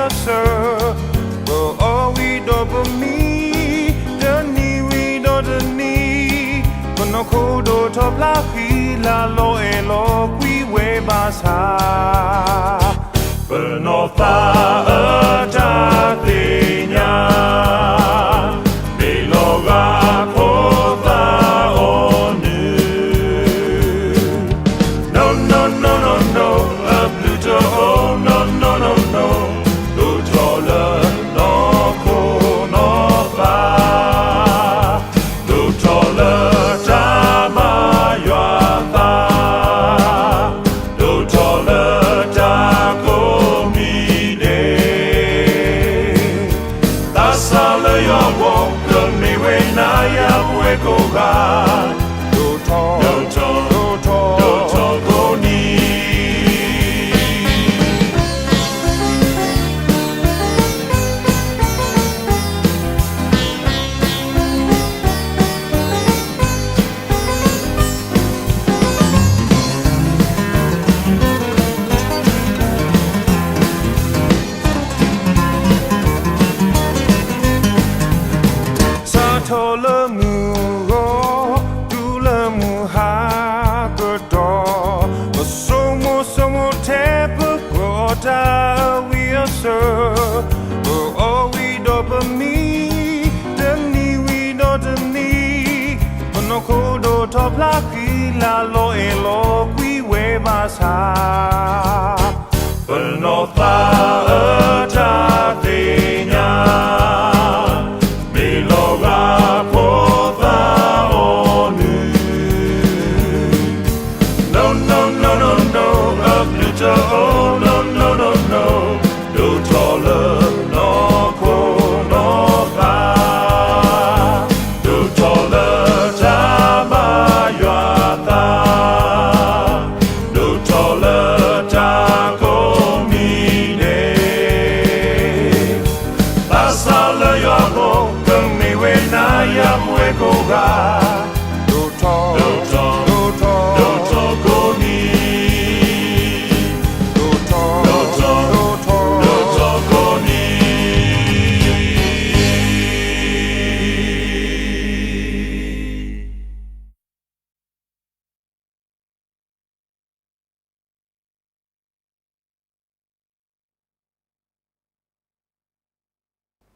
အဝံအစၢၤ, ပအီၣ်ဝံၤဒီးပမံ, တနံၤဝံၤဒီးတနံၤ, ပနီၢ်ခိဒီးထီၣ်ဖျါဃံလၤလီၤအဲၣ်လီၤကွံဝဲဘၣ်ဆၣ်, ပနီၢ်သးအတၢ်သ့ၣ်ညါ မ့ၢ်လီၤဂာ်ဖိသၣ်အီၤနုၢ်, no no no no no, အဘျုးတအိၣ် no no no no, ဒိၣ်ထီၣ်လၢနီၢ်ခိနီၢ်သး, ဒိၣ်ထီၣ်လၢတၢ်ဘါယွၤသး, ဒိၣ်ထီၣ်လၢတၢ်ကိးမံၤဒဲး, သးစၢ်လၢယွၤအဂီၢ် ကမ့ၢ်ဝဲနၤယၤပဝဲကိးဂၤ, ဒိၣ်ထီၣ်, ဒိၣ်ထီၣ်, ဒိၣ်ထီၣ်ကိးနံၤ. စးထီၣ်လၢမုၢ်ဂီၤ တုၤလၢမုၢ်ဟါကတီၢ်, ပဆိကမိၣ်ဆိကမိၣ်ထဲပကိးတၢ်အဝံအစၢၤ, ပအီၣ်ဝံၤဒီးပမံ, တနံၤဝံၤဒီးတနံၤ, ပနီၢ်ခိဒီးထီၣ်ဖျါဃံလၤလီၤအဲၣ်လီၤကွံဝဲဘၣ်ဆၣ်, ပနီၢ်သးအတၢ်သ့ၣ်ညါ မ့ၢ်လီၤဂာ်ဖိသၣ်အီၤနုၢ်, no no no no no, အဘျုးတအိၣ် no no no no, ဒိၣ်ထီၣ်လၢနီၢ်ခိနီၢ်သး, ဒိၣ်ထီၣ်လၢတၢ်ဘါယွၤသး, ဒိၣ်ထီၣ်လၢတၢ်ကိးမံၤဒဲး, သးစၢ်လၢယွၤအဂီၢ် ကမ့ၢ်ဝဲနၤယၤပဝဲကိးဂၤ, ဒိၣ်ထီၣ်, ဒိၣ်ထီၣ်, ဒိၣ်ထီၣ်ကိးနံၤ, ဒိၣ်ထီၣ်, ဒိၣ်ထီၣ်, ဒိၣ်ထီၣ်ကိး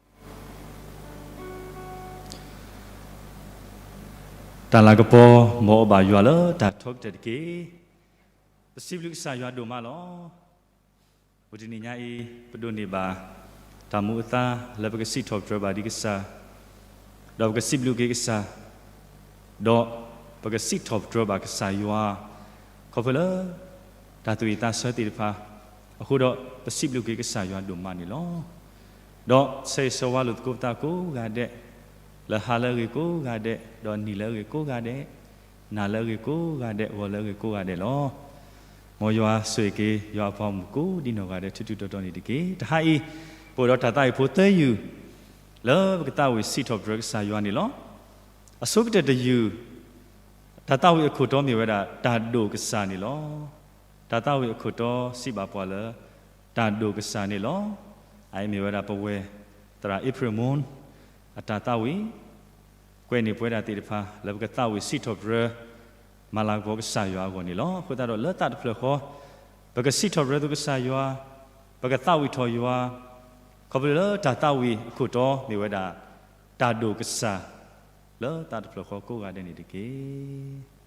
နံၤ. တၢ်လၤကပီၤ မ်အဘၣ်ယွၤလၢတၢ်ထီကတၢၢ်တက့ၢ်. ပစံးဘျုးကစၢ်ယွၤဒိၣ်မးလီၤ. အိၣ်တနံၤညါအံၤ ပဒိးန့ၢ်ဘၣ် တၢ်မူအသါလၢပကစံးထီၣ်ပတြၢၤဘၣ်ဒံးကစၢ်, ဒီးပကစံးဘျုးက့ၤကစၢ်, ဒီးပကစံးထီၣ်ပတြၢၤဘၣ်ကစၢ်ယွၤ, ခီဖျိလၢ တၢ်သူၣ်ဝံၣ်သးဆၢသ့ၣ်တဖၣ်, အဃိဒီးပစံးဘျုးက့ၤကစၢ်ယွၤဒိၣ်မးန့ၣ်လီၤ. ဒီးဆၢဂ့ၤဆၢဝါလိာ်သကိးပသးကိးဂၤဒဲး, လၢဟါလၢအဂ့ၤကိးဂၤဒဲး, ဒီးနံၤလၢအဂ့ၤကိးဂၤဒဲး, နၤလၢအဂ့ၤကိးဂၤဒဲး, ဂီၤလၢအဂ့ၤကိးဂၤဒဲးလီၤ. မ်ယွၤဆိၣ်ဂ့ၤက့ၤ ယွၤအပှၤမုၣ်ကိးဒံနီၢ်ဂၤဒဲး ထူထူတီတီန့ၣ်တက့ၢ်. တဟါအံၤ ပအိၣ်ဒီးတၢ်သးဝံၣ်ဖိသၢယုၢ် လၢပကသးဝံၣ်စံးထီၣ်ပတြၢၤကစၢ်ယွၤန့ၣ်လီၤ. အဆိကတၢၢ်တယုၢ် တၢ်သးဝံၣ်အခိၣ်တီမ့ၢ်ဝဲဒၣ် တၢ်ဒိၣ်ကစၢ်န့ၣ်လီၤ. တၢ်သးဝံၣ်အခိၣ်တီစံးဘၣ်ပှၤလၢ တၢ်ဒိၣ်ကစၢ်န့ၣ်လီၤ. အအံၤမ့ၢ်ဝဲဒၣ်ပဝဲၢ်သရၣ် April Moon အတၢ်သးဝံၣ်, ကွဲးန့ၢ်ပဝဲဒၣ်သ့ၣ်တဖၣ် လၢပကသးဝံၣ်စံးထီၣ်ပတြၢၤ မၤလၤကပီၤကစၢ်ယွၤအဂီၢ်န့ၣ်လီၤ. အဃိသတးဒီးလၢသးတဖျၢၣ်ဃီ ပကစံးထီၣ်ပတြၢၤသကိးကစၢ်ယွၤ, ပကသးဝံၣ်ထီၣ်ယွၤ, ခီဖျိလၢတၢ်သးဝံၣ်အခိၣ်တီမ့ၢ်ဝဲဒၣ် တၢ်ဒိၣ်ကစၢ် လၢသးတဖျၢၣ်ဃီကိးဂၤဒဲးန့ၣ်တက့ၢ်.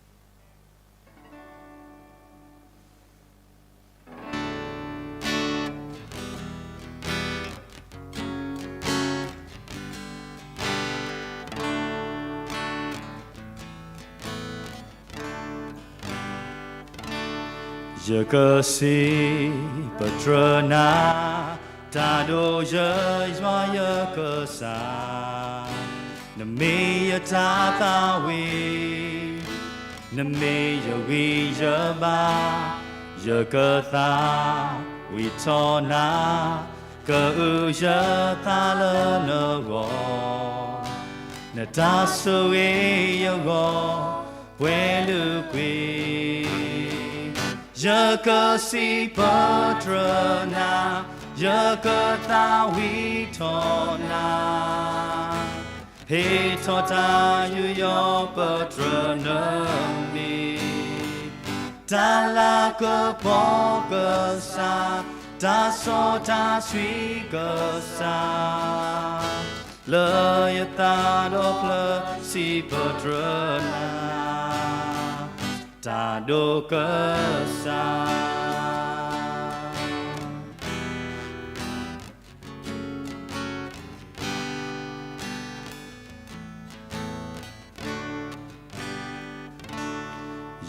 ယကစံးပတြၢၤနၤ, တၢ်ဒိၣ်ယွၤယွၤယကစၢ်, နမ့ၢ်ယတၢ်သးဝံၣ်, နမ့ၢ်ယဂံၢ်ယဘါ, ယကသးဝံၣ်ထီၣ်နၤ, ကအုၣ်ယသးလၢနဂီၢ်, နတၢ်ဆိၣ်ဂ့ၤယဂီၢ် ပှဲၤလုာ်ကွံာ်, ယကစံးပတြၢၤနၤ ယကသးဝံၣ်ထီၣ်နၤ, ဟ့ၣ်ထီၣ်တၢ်ယူးယီၣ်ပတြၢၤနမံၤ, တၢ်လၤကပီၤကစၢ်, တၢ်စီတၢ်ဆှံကစၢ်, လၢယသးဒီဖျၢၣ်စံးပတြၢၤနၤ, တၢ်ဒိၣ်ကစၢ်.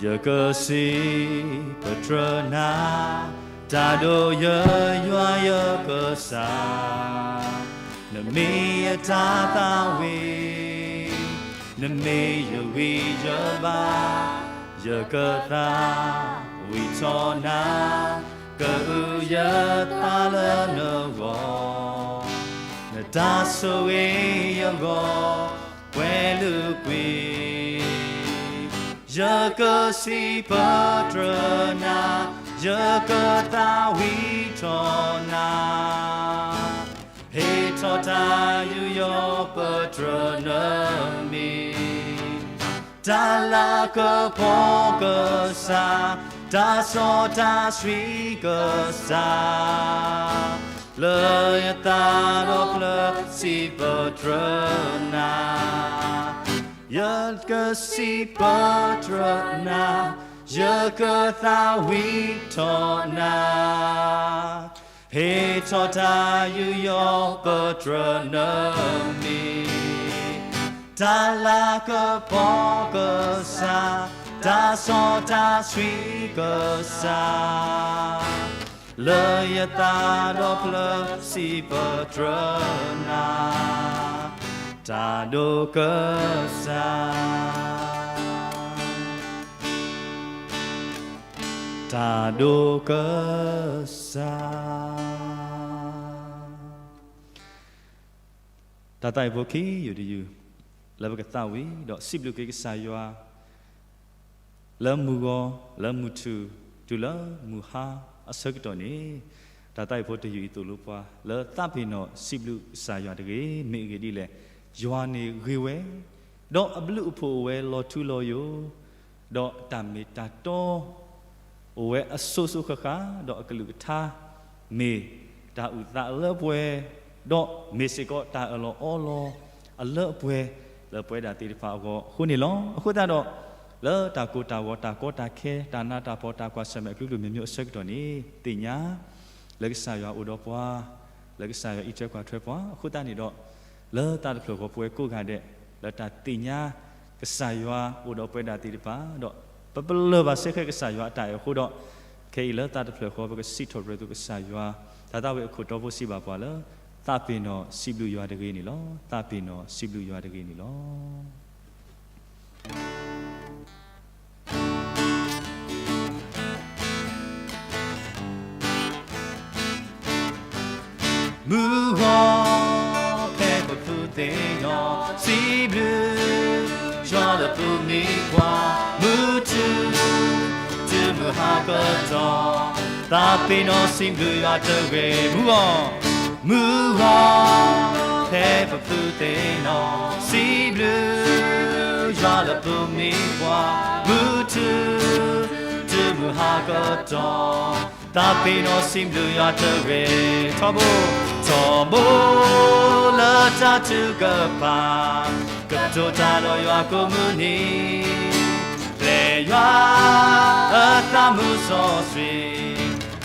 ယကစံးပတြၢၤနၤ, တၢ်ဒိၣ်ယွၤယွၤယကစၢ်, နမ့ၢ်ယတၢ်သးဝံၣ်, နမ့ၢ်ယဂံၢ်ယဘါ, ယကသးဝံၣ်ထီၣ်နၤ, ကအုယသးလၢနဂီၢ်, နတၢ်ဆိၣ်ဂ့ၤယဂီၢ် ပှဲၤလုာ်ကွံာ်, ယကစံးပတြၢၤနၤ, ယကသးဝံၣ်ထီၣ်နၤ, ဟ့ၣ်ထီၣ်တၢ်ယူးယီၣ်ပတြၢၤနမံၤ, တၢ်လၤကပီၤကစၢ်, တၢ်စီတၢ်ဆှံကစၢ်, လၢယသးဒီဖျၢၣ်စံးပတြၢၤနၤ, ယကစံးပတြၢၤနၤ, ယကသးဝံၣ်ထီၣ်နၤ, ဟ့ၣ်ထီၣ်တၢ်ယူးယီၣ်ပတြၢၤနမံၤ, တၢ်လၤကပီၤကစၢ်, တၢ်စီတၢ်ဆှံကစၢ်, လၢယသးဒီဖျၢၣ်စံးပတြၢၤနၤ, တၢ်ဒိၣ်ကစၢ်, တၢ်ဒိၣ်ကစၢ်. တၢ်သးဝံၣ်ဖိခံယူၢ်တယူၢ်, လၢပကသးဝံၣ်ဒီးစံးဘျုးက့ၤကစၢ်ယွၤ လၢမုၢ်ဂီၤ, လၢမုၢ်ထူၣ်, တုၤလၢမုၢ်ဟါအဆၢကတီၢ်န့ၣ်, တၢ်သးဝံၣ်ဖိတယူၢ်အံၤသိၣ်လိပှၤ လၢသးပ့ၤနီၣ်စံးဘျုးကစၢ်ယွၤတဂ့ၤ. မ့ၢ်အဂ့ၢ်ဒ်လဲၣ်, ယွၤန့ၣ်ဂ့ၤဝဲ, ဒီးအဘျုးအဖှိၣ်အိၣ်ဝဲလီၤထူလီၤယိာ်, ဒီးတၢ်မ့ၢ်တၢ်တီ အိၣ်ဝဲအစိၤစိၤဃၣ်ဃၣ်, ဒီးအကလုၢ်ကထါ မ့ၢ်တၢ်အုၣ်သးအလၢအပှဲၤ, ဒီးမ့ၢ်စ့ၢ်ကီးတၢ်အၢၣ်လီၤအီလီၤအလၢအပှဲၤ လၢပဝဲဒၣ်သ့ၣ်တဖၣ်အဂီၢ်အဃိန့ၣ်လီၤ. အဃိသတးဒီး, လၢတၢ်ကိၢ်တၢ်ဂီၤ တၢ်ကီတၢ်ခဲ တၢ်နးတၢ်ဖှီၣ် တၢ်ကွၢ်ဆၢၣ်မဲာ်အကလုာ်ကလုာ်မံၤမံၤအဆၢကတီၢ်န့ၣ် သ့ၣ်ညါ လၢကစၢ်ယွၤအိၣ်ဒီးပှၤ, လၢကစၢ်ယွၤအံးထွဲကွၢ်ထွဲပှၤ, အဃိသတးန့ၣ်ဒီး, လၢသးတဖျၢၣ်ဃီပဝဲကိးဂၤဒဲး, လၢတၢ်သ့ၣ်ညါ ကစၢ်ယွၤအိၣ်ဒီးပဝဲဒၣ်သ့ၣ်တဖၣ်, ဒီးပပလၢၢ်ဘၣ်စ့ၢ်ကီးကစၢ်ယွၤအတၢ်အဲၣ်အဃိဒီး, ခဲအံၤလၢသးတဖျၢၣ်ဃီပကစံးထီၣ်ပတြၢၤသကိးကစၢ်ယွၤ, တၢ်သးဝံၣ်အခိၣ်တီဖိစံးဘၣ်ပှၤလၢ, သးပ့ၤနီၣ်စံးဘျုးယွၤတဂ့ၤန့ၣ်လီၤ. သးပ့ၤနီၣ်စံးဘျုးယွၤတဂ့ၤန့ၣ်လီၤ. မုၢ်ဂီၤဖဲပဖုသ့ၣ်နီၣ်, စံးဘျုးယွၤလၢပမံပှၤ, မုၢ်ထူၣ် တုၤမုၢ်ဟါကတီၢ်, သးပ့ၤနီၣ်စံးဘျုးယွၤတဂ့ၤ. မုၢ်ဂီၤ, မုၢ်ဂီၤဖဲပဖုသ့ၣ်နီၣ်, စံးဘျုးယွၤလၢပမံပှၤ, မုၢ်ထူၣ် တုၤမုၢ်ဟါကတီၢ်, သးပ့ၤနီၣ်စံးဘျုးယွၤတဂ့ၤ. ထီဘိ, ထီဘိလၢတၢ်ထုကဖၣ်, ကတိၤတၢ်ဒီးယွၤကိးမုၢ်နံၤ, ပျဲယွၤအသးမုာ်စီ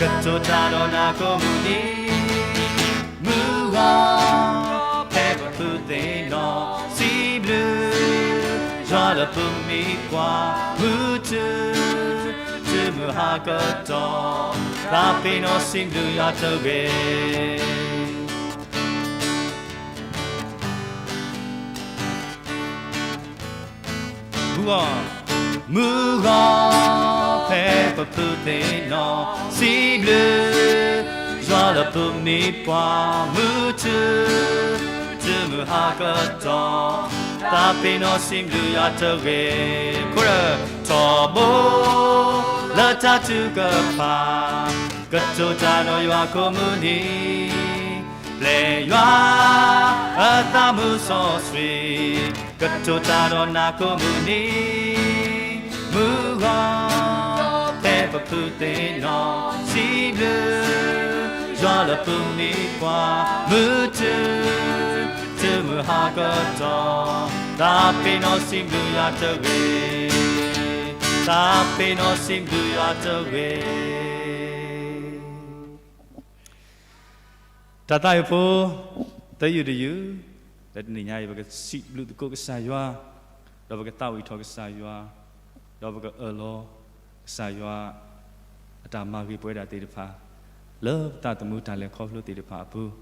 ဆှံ, ကတိၤတၢ်ဒီးနၤကိးမုၢ်နံၤ, မုၢ်ဂီၤဖဲပဖုသ့ၣ်နီၣ်, စံးဘျုးယွၤလၢပမံပှၤ, မုၢ်ထူၣ် တုၤမုၢ်ဟါကတီၢ်, သးပ့ၤနီၣ်စံးဘျုးယွၤတဂ့ၤ. မုၢ်ဂီၤ, မုၢ်ဂီၤဖဲပဖုသ့ၣ်နီၣ်, စံးဘျုးယွၤလၢပမံပှၤ, မုၢ်ထူၣ် တုၤမုၢ်ဟါကတီၢ်, သးပ့ၤနီၣ်စံးဘျုးယွၤတဂ့ၤ. ခိၣ်ရၢ, ထီဘိလၢတၢ်ထုကဖၣ် ကတိၤတၢ်ဒီးယွၤကိးမုၢ်နံၤ, ပျဲယွၤအသးမုာ်စီဆှံ, ကတိၤတၢ်ဒီးနၤကိးမုၢ်နံၤ, မုၢ်ဂီၤဖဲပဖုသ့ၣ်နီၣ်, စံးဘျုးယွၤလၢပမံၤပှၢ်, မုၢ်တုၤ တုၤမုၢ်ဟါကတီၢ်, သးပ့ၤနီၣ်စံးဘျုးယွၤတဂ့ၤ, သးပ့ၤနီၣ်စံးဘျုးယွၤတဂ့ၤ. တၢ်သးဝံၣ်ဖိ သယုၢ်တယုၢ်, လၢတနံၤညါအံၤ ပကစံးဘျုးသကိးကစၢ်ယွၤ, ဒီးပကသးဝံၣ်ထီၣ်ကစၢ်ယွၤ, ဒီးပကအၢၣ်လီၤကစၢ်ယွၤ အတၢ်မၤဂ့ၤပဝဲဒၣ်သ့ၣ်တဖၣ် လၢပသးသမူတၢ်လဲၤခီဖျိသ့ၣ်တဖၣ်အပူၤ,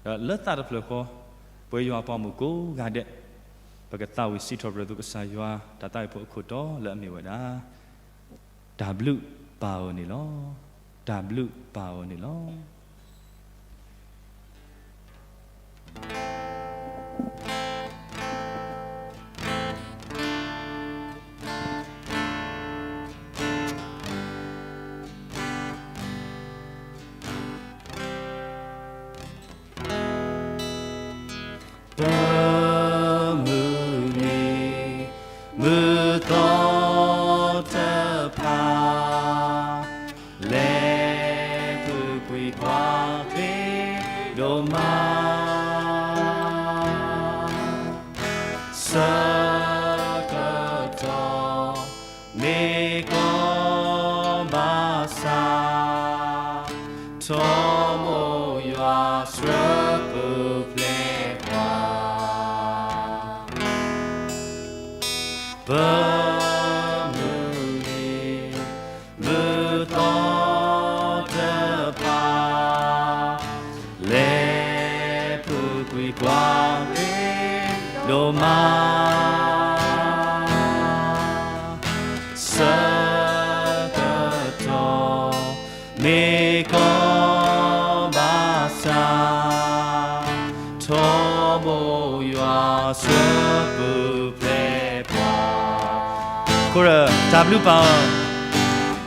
ဒီးလၢသးတဖျၢၣ်ဃီ ပဝဲယွၤအပှၤမုၣ်ကိးဂၤဒဲး, ပကသးဝံၣ်စံးထီၣ်ပတြၢၤသကိးကစၢ်ယွၤ တၢ်သးဝံၣ်ဖိအခိၣ်တီလၢအမ့ၢ်ဝဲဒၣ် တၢ်ဘျုးပၢ်ဧၢန့ၣ်လီၤ. တၢ်ဘျုးပၢ်ဧၢန့ၣ်လီၤ. ပမုၢ်နံၤ မုၢ်သီတဖၣ် လဲၤပူၤကွံာ်ပှၤချ့ဒိၣ်မး, ဆၢကတီၢ် မ့ၢ်ကီဘၣ်ဆၣ်, ထီဘိယွၤဆှၢပူၤဖျဲးပှၤ, ပမုၢ်နံၤ မုၢ်သီတဖၣ် လဲၤပူၤကွံာ်ပှၤချ့ဒိၣ်မး, ဆၢကတီၢ် မ့ၢ်ကီဘၣ်ဆၣ်, ထီဘိယွၤဆှၢပူၤဖျဲးပှၤ, ခိၣ်ရၢ တၢ်ဘျုးပၢ်ဧ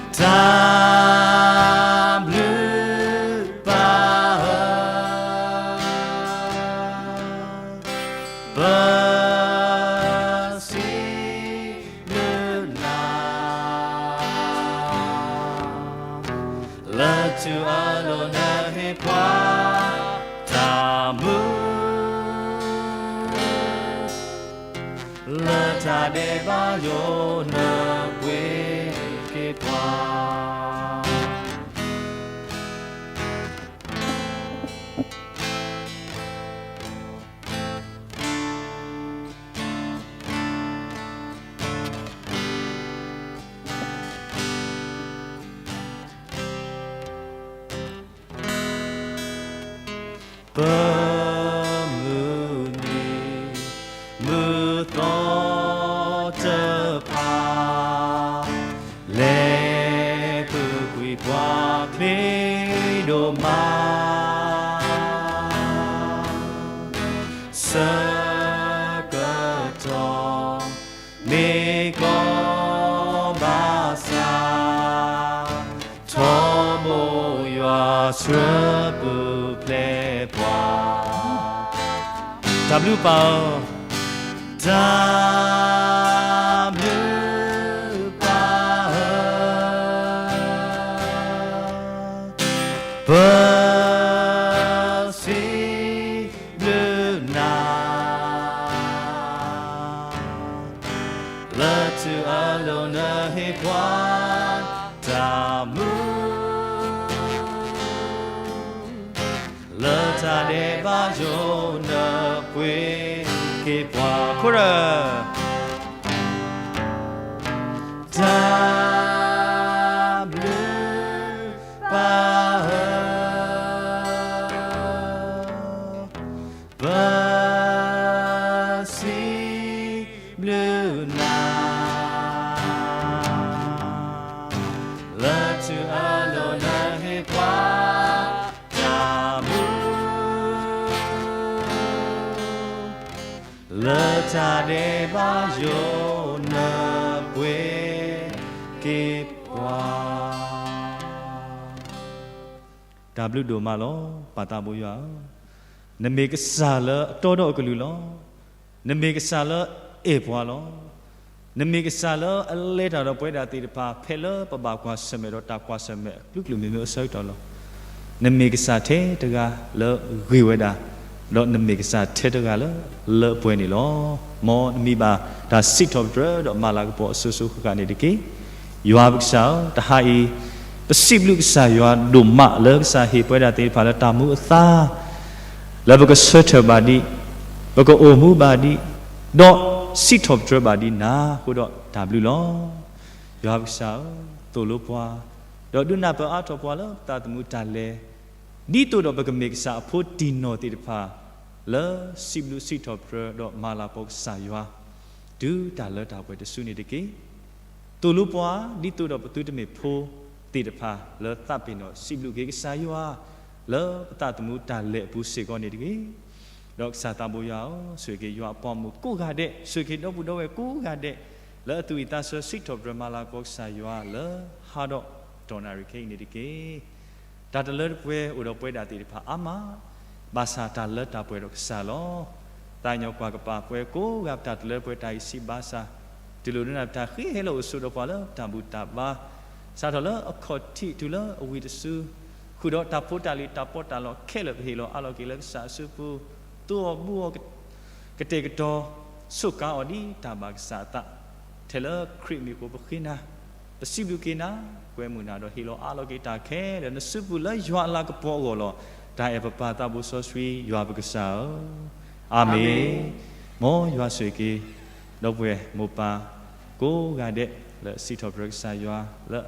ၢ, တၢ်ဘျုးပၢ်ဧၢ, ပစံးဘျုးနၤ လၢထူအလိၤနဟ့ၣ်ပှၤတၢ်မူ, လၢတၢ်ဒဲးဘးယိာ်နပှ့ၤက့ၤပှၤ. ပမုၢ်နံၤ မုၢ်သီတဖၣ် လဲၤပူၤကွံာ်ပှၤချ့ဒိၣ်မး, ဆၢကတီၢ် မ့ၢ်ကီဘၣ်ဆၣ်, ထီဘိယွၤဆှၢပူၤဖျဲးပှၤ, တၢ်ဘျုးပၢ်ဧၢ, တၢ်ဘျုးပၢ်ဧၢ, ပစံးဘျုးနၤ လၢထူအလိၤနဟ့ၣ်ပှၤတၢ်မူ, လၢတၢ်ဒဲးဘးယိာ်နပှ့ၤက့ၤပှၤ, ခိၣ်ရၢ တၢ်ဘျုးပၢ်ဧၢ, ပစံးဘျုးနၤ လၢထူအလိၤနဟ့ၣ်ပှၤတၢ်မူ, လၢတၢ်ဒဲးဘးယိာ်နပှ့ၤက့ၤပှၤ. တၢ်ဘျုးဒိၣ်မးလီၤ. ပၢ်သးဘိယွၤဧၢ, နမ့ၢ်ကစၢ်လၢအတီဒီးအကလုၢ်လီၤ. နမ့ၢ်ကစၢ်လၢအအဲၣ်ပှၤလီၤ. နမ့ၢ်ကစၢ်လၢအလဲၤတၢ်ဒီးပဝဲဒၣ်သ့ၣ်တဖၣ် ဖဲလၢပဘၣ်ကွၢ်ဆၢၣ်မဲာ်ဒီးတၢ်ကွၢ်ဆၢၣ်မဲာ်အကလုာ်ကလုာ်မ့ၢ်မ့ၢ်အဆၢကတီၢ်လီၤ. နမ့ၢ်ကစၢ်ထဲတဂၤလၢအဂ့ၤဝဲဒၣ်, ဒီးနမ့ၢ်ကစၢ်ထဲတဂၤလၢလၢပှဲၤန့ၣ်လီၤ. မ်နမံၤဘၣ်တၢ်စံးထီၣ်ပတြၢၤဒီးမၤလၤကပီၤအစိၤစိၤဃၣ်ဃၣ်န့ၣ်တက့ၢ်. ယွၤပကစၢ်ဧၢ, တဟါအံၤ ပစံးဘျုးကစၢ်ယွၤဒိၣ်မးလၢကစၢ်ဟ့ၣ်ပဝဲဒၣ်သ့ၣ်တဖၣ်လၢတၢ်မူအသါ လၢပကဆၢထၢၣ်ဘၣ်ဒံး, ပကအိၣ်မူဘၣ်ဒံး, ဒီးစံးထီၣ်ပတြၢၤဘၣ်ဒံးနၤအဃိဒီးတၢ်ဘျုးလီၤ. ယွၤပကစၢ်ဧၢ, သိၣ်လိပှၤ, ဒီးဒုးနၢ်ပၢၢ်အါထီၣ်ပှၤလၢပသးသမူတၢ်လဲၤ, ဒ်သိးဒီးပကမ့ၢ်ကစၢ်အဖိတံၢ်နီၢ်သ့ၣ်တဖၣ် လၢစံးဘျုးစံးထီၣ်ပတြၢၤဒီးမၤလၤကပီၤကစၢ်ယွၤ တုၤတၢ်လၢတၢ်ပှဲၤတစုန့ၣ်တက့ၢ်. သိၣ်လိပှၤ ဒ်သိးဒီးပသုတမ့ၢ်ဖိသ့ၣ်တဖၣ် လၢသးပ့ၤနီၣ်စံးဘျုးက့ၤကစၢ်ယွၤ လၢပသးသမူတၢ်လဲၤအပူၤစ့ၢ်ကီးန့ၣ်တက့ၢ်. ဒီးကစၢ်သးဘိယွၤဧၢ, ဆိၣ်ဂ့ၤက့ၤယွၤအပှၤဂီၢ်မုၢ်ကိးဂၤဒဲး, ဆိၣ်ဂ့ၤက့ၤဒီပုၢ်ဒီဝဲၢ်ကိးဂၤဒဲး, လၢအသူၣ်ဝံၣ်သးဆၢစံးထီၣ်ပတြၢၤမၤလၤကပီၤကစၢ်ယွၤလၢဟါဒီးတီၢ်နၣ်ရံၣ်ခဲအံၤန့ၣ်တက့ၢ်. တၢ်တလၢတပှဲၤအိၣ်ဒီးပဝဲဒၣ်သ့ၣ်တဖၣ်အါမး, ဘၣ်ဆၣ်တၢ်လၢတၢ်ပှဲၤဒီးကစၢ်လီၤ. သးကညီၤကွၢ်ကပၤပှၤကိးဂၤ ပတၢ်တလၢတပှဲၤတၢ်အံၤဆံးဘၣ်ဆၣ်, တုၤလီၤဒၣ်ပတၢ်ဃ့ဟဲလီၤအိၣ်ဆိးဒီးပှၤလၢတၢ်ဘူၣ်တၢ်ဘါ, စးထီၣ်လၢအခီၣ်ထံးတုၤလၢအဝံၣ်တစု, ဃုာ်ဒီးတၢ်ဖိတၢ်လံၤတၢ်ပီးတၢ်လီခဲလၢာ် ပဟ့ၣ်လီၤအးလီၤက့ၤလၢကစၢ်အစုပူၤ, သိအီၤဘှီအီၤ ကတဲာ်ကတီၤ ဆိးကါအီၤဒ်တၢ်ဘၣ်ကစၢ်အသး, ထဲလၢခရံာ်မံၤအဃိပဃ့နၤ, ပစံးဘျုးက့ၤနၤ, ကွဲမုာ်နၤဒီးဟ့ၣ်လီၤအးလီၤက့ၤတၢ်ခဲလၢာ် နစုပူၤလၢယွၤအလၤကပီၤအဂီၢ်လီၤ. တၢ်အဲၣ်ပပၢ်သးဘိစီဆှံယွၤပကစၢ်ဧၢ, အၤမ့ၣ်. မ်ယွၤဆိၣ်ဂ့ၤက့ၤ ဒီပုၢ်ဝဲၢ်မိၢ်ပၢ်ကိးဂၤဒဲး လၢအစံးထီၣ်ပတြၢၤကစၢ်ယွၤ, လၢ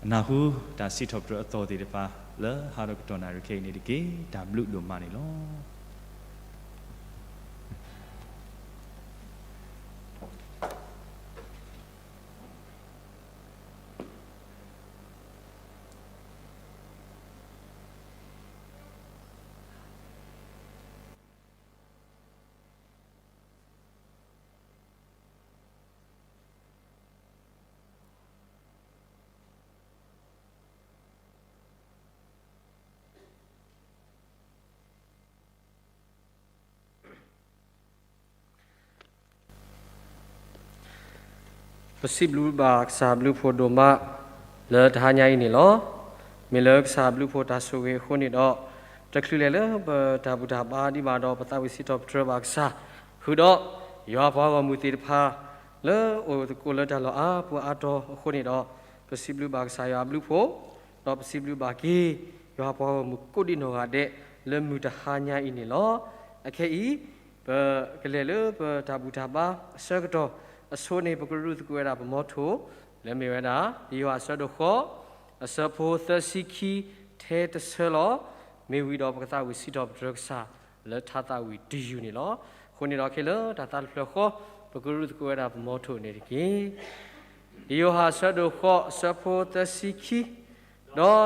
အနၢ်ဟူတၢ်စံးထီၣ်ပတြၢၤအသီၣ်သ့ၣ်တဖၣ် လၢဟါဒီးကတီၢ်နၣ်ရံၣ်ခဲအံၤန့ၣ်တက့ၢ်. တၢ်ဘျုးဒိၣ်မးန့ၣ်လီၤ. ပစံးဘျုးဘၣ်ကစၢ်ဘျုးဖှိၣ်ဒိၣ်မး လၢတဟါညါအံၤန့ၣ်လီၤ. မ့ၢ်လၢကစၢ်ဘျုးဖှိၣ်တၢ်ဆိၣ်ဂ့ၤအဃိန့ၣ်ဒီး, တချုးလဲၤလၢပတၢ်ဘူၣ်တၢ်ဘါဒံးဘၣ်ဒီးပသးဝံၣ်စံးထီၣ်ပတြၢၤဘၣ်ကစၢ်, ဃုာ်ဒီးယွၤပှၤဂီၢ်မုၢ်သ့ၣ်တဖၣ် လၢအိၣ်သကိးလၢတၢ်လီၢ်အါပူၤအါတီၤအဃိန့ၣ်ဒီး, ပစံးဘျုးဘၣ်ကစၢ်ယွၤအဘျုးဖှိၣ်, ဒီးပစံးဘျုးဘၣ်က့ၤ ယွၤပှၤဂီၢ်မုၢ်ကိးဒံးနီၢ်ဂၤဒဲး လၢမုၢ်တဟါညါအံၤန့ၣ်လီၤ. အခဲအံၤ ပကလဲၤလၢပတၢ်ဘူၣ်တၢ်ဘါအဆၢကတီၢ်အဆိန့ၣ် ပကရူၢ်သကိးဝဲဒၣ်ပမီထိၣ် လၢမ့ၢ်ဝဲဒၣ် ယိၤဟၣ်အဆၢဒိၣ်ဃိး အဆၢဖိသၢဆံခံ ထဲတဆၢလီၤ. မ့ၢ်ဝံၤဒီးပကသးဝံၣ်စံးထီၣ်ပတြၢၤကစၢ် လၢထါသးဝံၣ်တယုၢ်န့ၣ်လီၤ. အဃိန့ၣ်ဒီးခဲလၢာ်တၢ်သးတဖျၢၣ်ဃီ ပကရူၢ်သကိးဝဲဒၣ်ပမီထိၣ်န့ၣ်တက့ၢ်. ယိၤဟၣ်အဆၢဒိၣ်ဃိး အဆၢဖိသၢဆံခံ,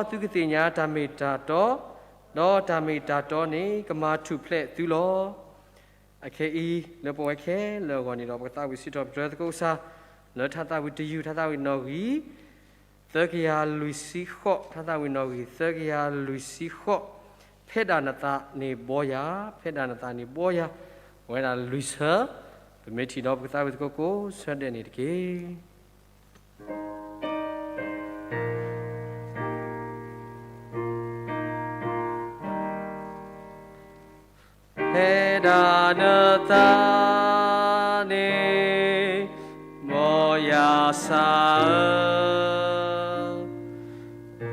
ဒီးသုကသ့ၣ်ညါတၢ်မ့ၢ်တၢ်တီ, ဒီးတၢ်မ့ၢ်တၢ်တီန့ၣ် ကမၤထူၣ်ဖျဲးသုလီၤ. အခဲအံၤ လၢပဝဲခဲလၢာ်အဂီၢ်န့ၣ်ဒီး ပကသးဝံၣ်စံးထီၣ်ပတြၢၤသကိးကစၢ် လၢထါသးဝံၣ်တယုၢ် ထါသးဝံၣ်နီၣ်ဂံၢ် သၢကယၤလွံၢ်ဆံဃိး, ထါသးဝံၣ်နီၣ်ဂံၢ် သၢကယၤလွံၢ်ဆံဃိး, ဖဲဒၣ်နသးန့ၣ်ဘှီယၤ, ဖဲဒၣ်နသးန့ၣ်ဘှီယၤ, ဝဲဒၣ်လွံၢ်ဆၢ, ပမ့ၢ်ထံၣ်ဒီးပကသးဝံၣ်သကိးကိးဆၢဒဲးန့ၣ်တက့ၢ်. ဖဲဒၣ်နသးန့ၣ် ဘှီယၤစၢ်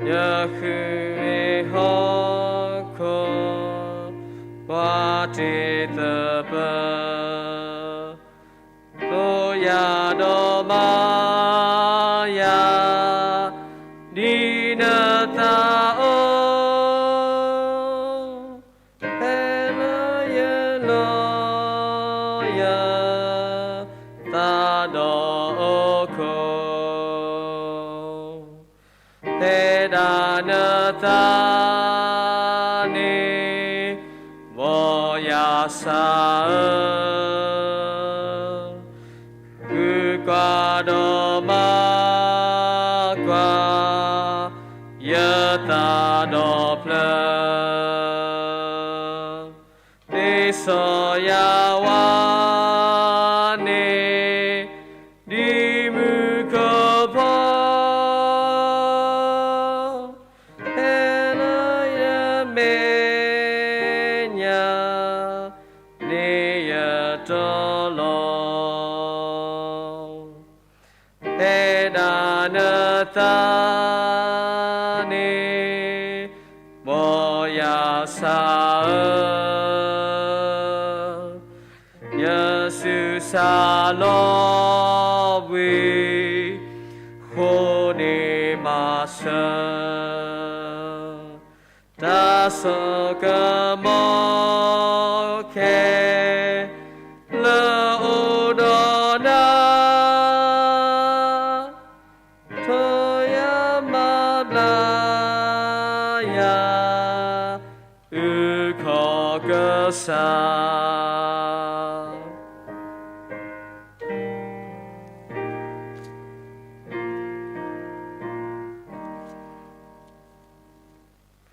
ဧၢ, ယဃုမ့ၢ်ဟီၣ်ခိၣ် ပှၤတ့ၢ်သပၢၤ သိၣ်ယၤဒီးမၤယၤ ဒ်နသးအိၣ် ဖဲလၢယလီယသးဒီးအိၣ်ခိၣ် ဖဲဒၣ်နသးန့ၣ် ဘှီယၤစၢ်ဧၢ, ဃုကွၢ်ဒီးမၤကွၢ် ယ သးဒီဖျၢၣ်, သ့စီယၤဝါန့ၣ် ဒ်မုၢ်ကဖီ ဟဲလၢယမဲာ်ညါ န့ၢ်ယတီလီၤ. ဖဲဒၣ်နသးန့ၣ် ဘီယၤစၢ်ဧၢ, ယစုးစၢ်လီၤဘှံး ဃိန့ၢ်မၤစၢၤ တၢ်ဆိကမိၣ်ခဲ လၢအိၣ်ဒီးနၤ ထိၣ်ယၤမၤဘျါယၤ အုၣ်ခီၣ်ကစၢ်.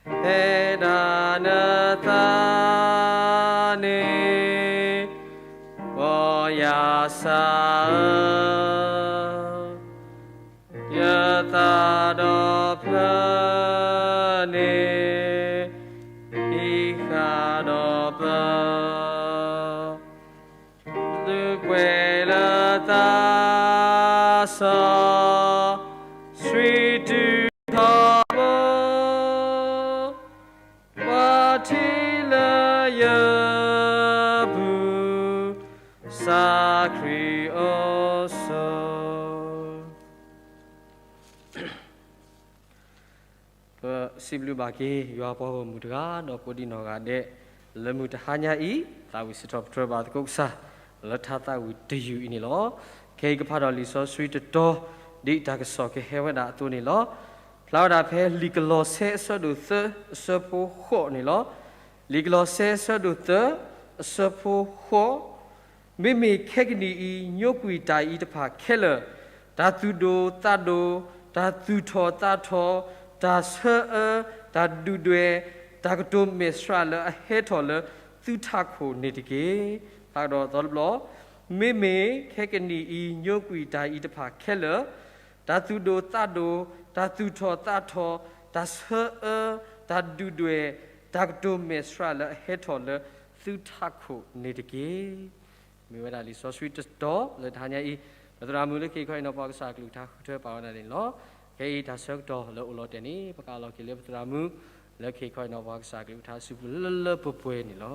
ဖဲဒၣ်နသးန့ၣ် ဘီယၤစၢ်ဧၢ, ယသးဒီဖျၢၣ်န့ၣ် ဟံးဃာ်ဒီးပၢၤ သုးကွဲးလၢသးစီဆှံတုၤထီဘိ, ပှၤထံၣ်လၢယပူၤ သးခရံာ်အိၣ်ဆိး. ပစံးဘျုးဘၣ်က့ၤ ယွၤပှၤဂီၢ်မုၢ်တဂၤ ဒီးကိးဒံးနီၢ်ဂၤဒဲး လၢမုၢ်တဟါညါအံၤ သးဝံၣ်စံးထီၣ်ပတြၢၤဘၣ်သကိးကစၢ် လၢထါသးဝံၣ်တယုၢ်အံၤန့ၣ်လီၤ. ခဲအံၤကဖးဒီးလံာ်စီဆှံတတီၤ ဒ်တၢ်ကစီၣ်ကဟဲဝဲဒၣ်အသိးန့ၣ်လီၤ. ဖျါဝဲဒၣ်ဖဲလံာ်ကလီးစဲအဆၢဒိၣ်သၢ အဆၢဖိဃိးန့ၣ်လီၤ. လံာ်ကလီးစဲအဆၢဒိၣ်သၢ အဆၢဖိဃိး မ့မ့ၢ်ခဲကနံၣ်အံၤ ညိကွံာ်တၢ်အံၤတဖၣ်ခဲလၢာ်, တၢ်သူၣ်ဒိၣ်သးဒိၣ်, တၢ်သူၣ်ထီၣ်သးထီၣ်, တၢ်ဆၢအၢ, တၢ်ဒုၣ်ဒွဲၣ်, တၢ်ကတိၤမဲာ်ဆှးလၢအဟဲထီၣ်လၢသုထးခိၣ်န့ၣ်တက့ၢ်. ဖးကဒီးသီတဘျီ, မ့မ့ၢ်ခဲကနံၣ်အံၤ ညိကွံာ်တၢ်အံၤတဖၣ်ခဲလၢာ်, တၢ်သူၣ်ဒိၣ်သးဒိၣ်, တၢ်သူၣ်ထီၣ်သးထီၣ်, တၢ်ဆၢအၢ, တၢ်ဒုၣ်ဒွဲၣ်, တၢ်ကတိၤမဲာ်ဆှးလၢအဟဲထီၣ်လၢသုထးခိၣ်န့ၣ်တက့ၢ်. မ့ၢ်ဝဲဒၣ်လံာ်စီဆှံတတီၤလၢတဟါညါအံၤ, ပသရၣ်မုၣ်လၢခံခီအံၤနီၤ ပှၤကစၢ်အကလုၢ်ကထါဃုထၢပာ်ဝဲဒၣ်န့ၣ်လီၤ. ခဲအံၤတၢ်ဆၢကတီၢ်လၢအိၣ်လီၤတဲာ်န့ၣ် ပကးလီၤက့ၤလၢပသရၣ်မုၣ် လၢခံခီအံၤနီၤ ပှၤကစၢ်အကလုၢ်ကထါအစုပူၤလၢလၢပှဲၤပှဲၤန့ၣ်လီၤ.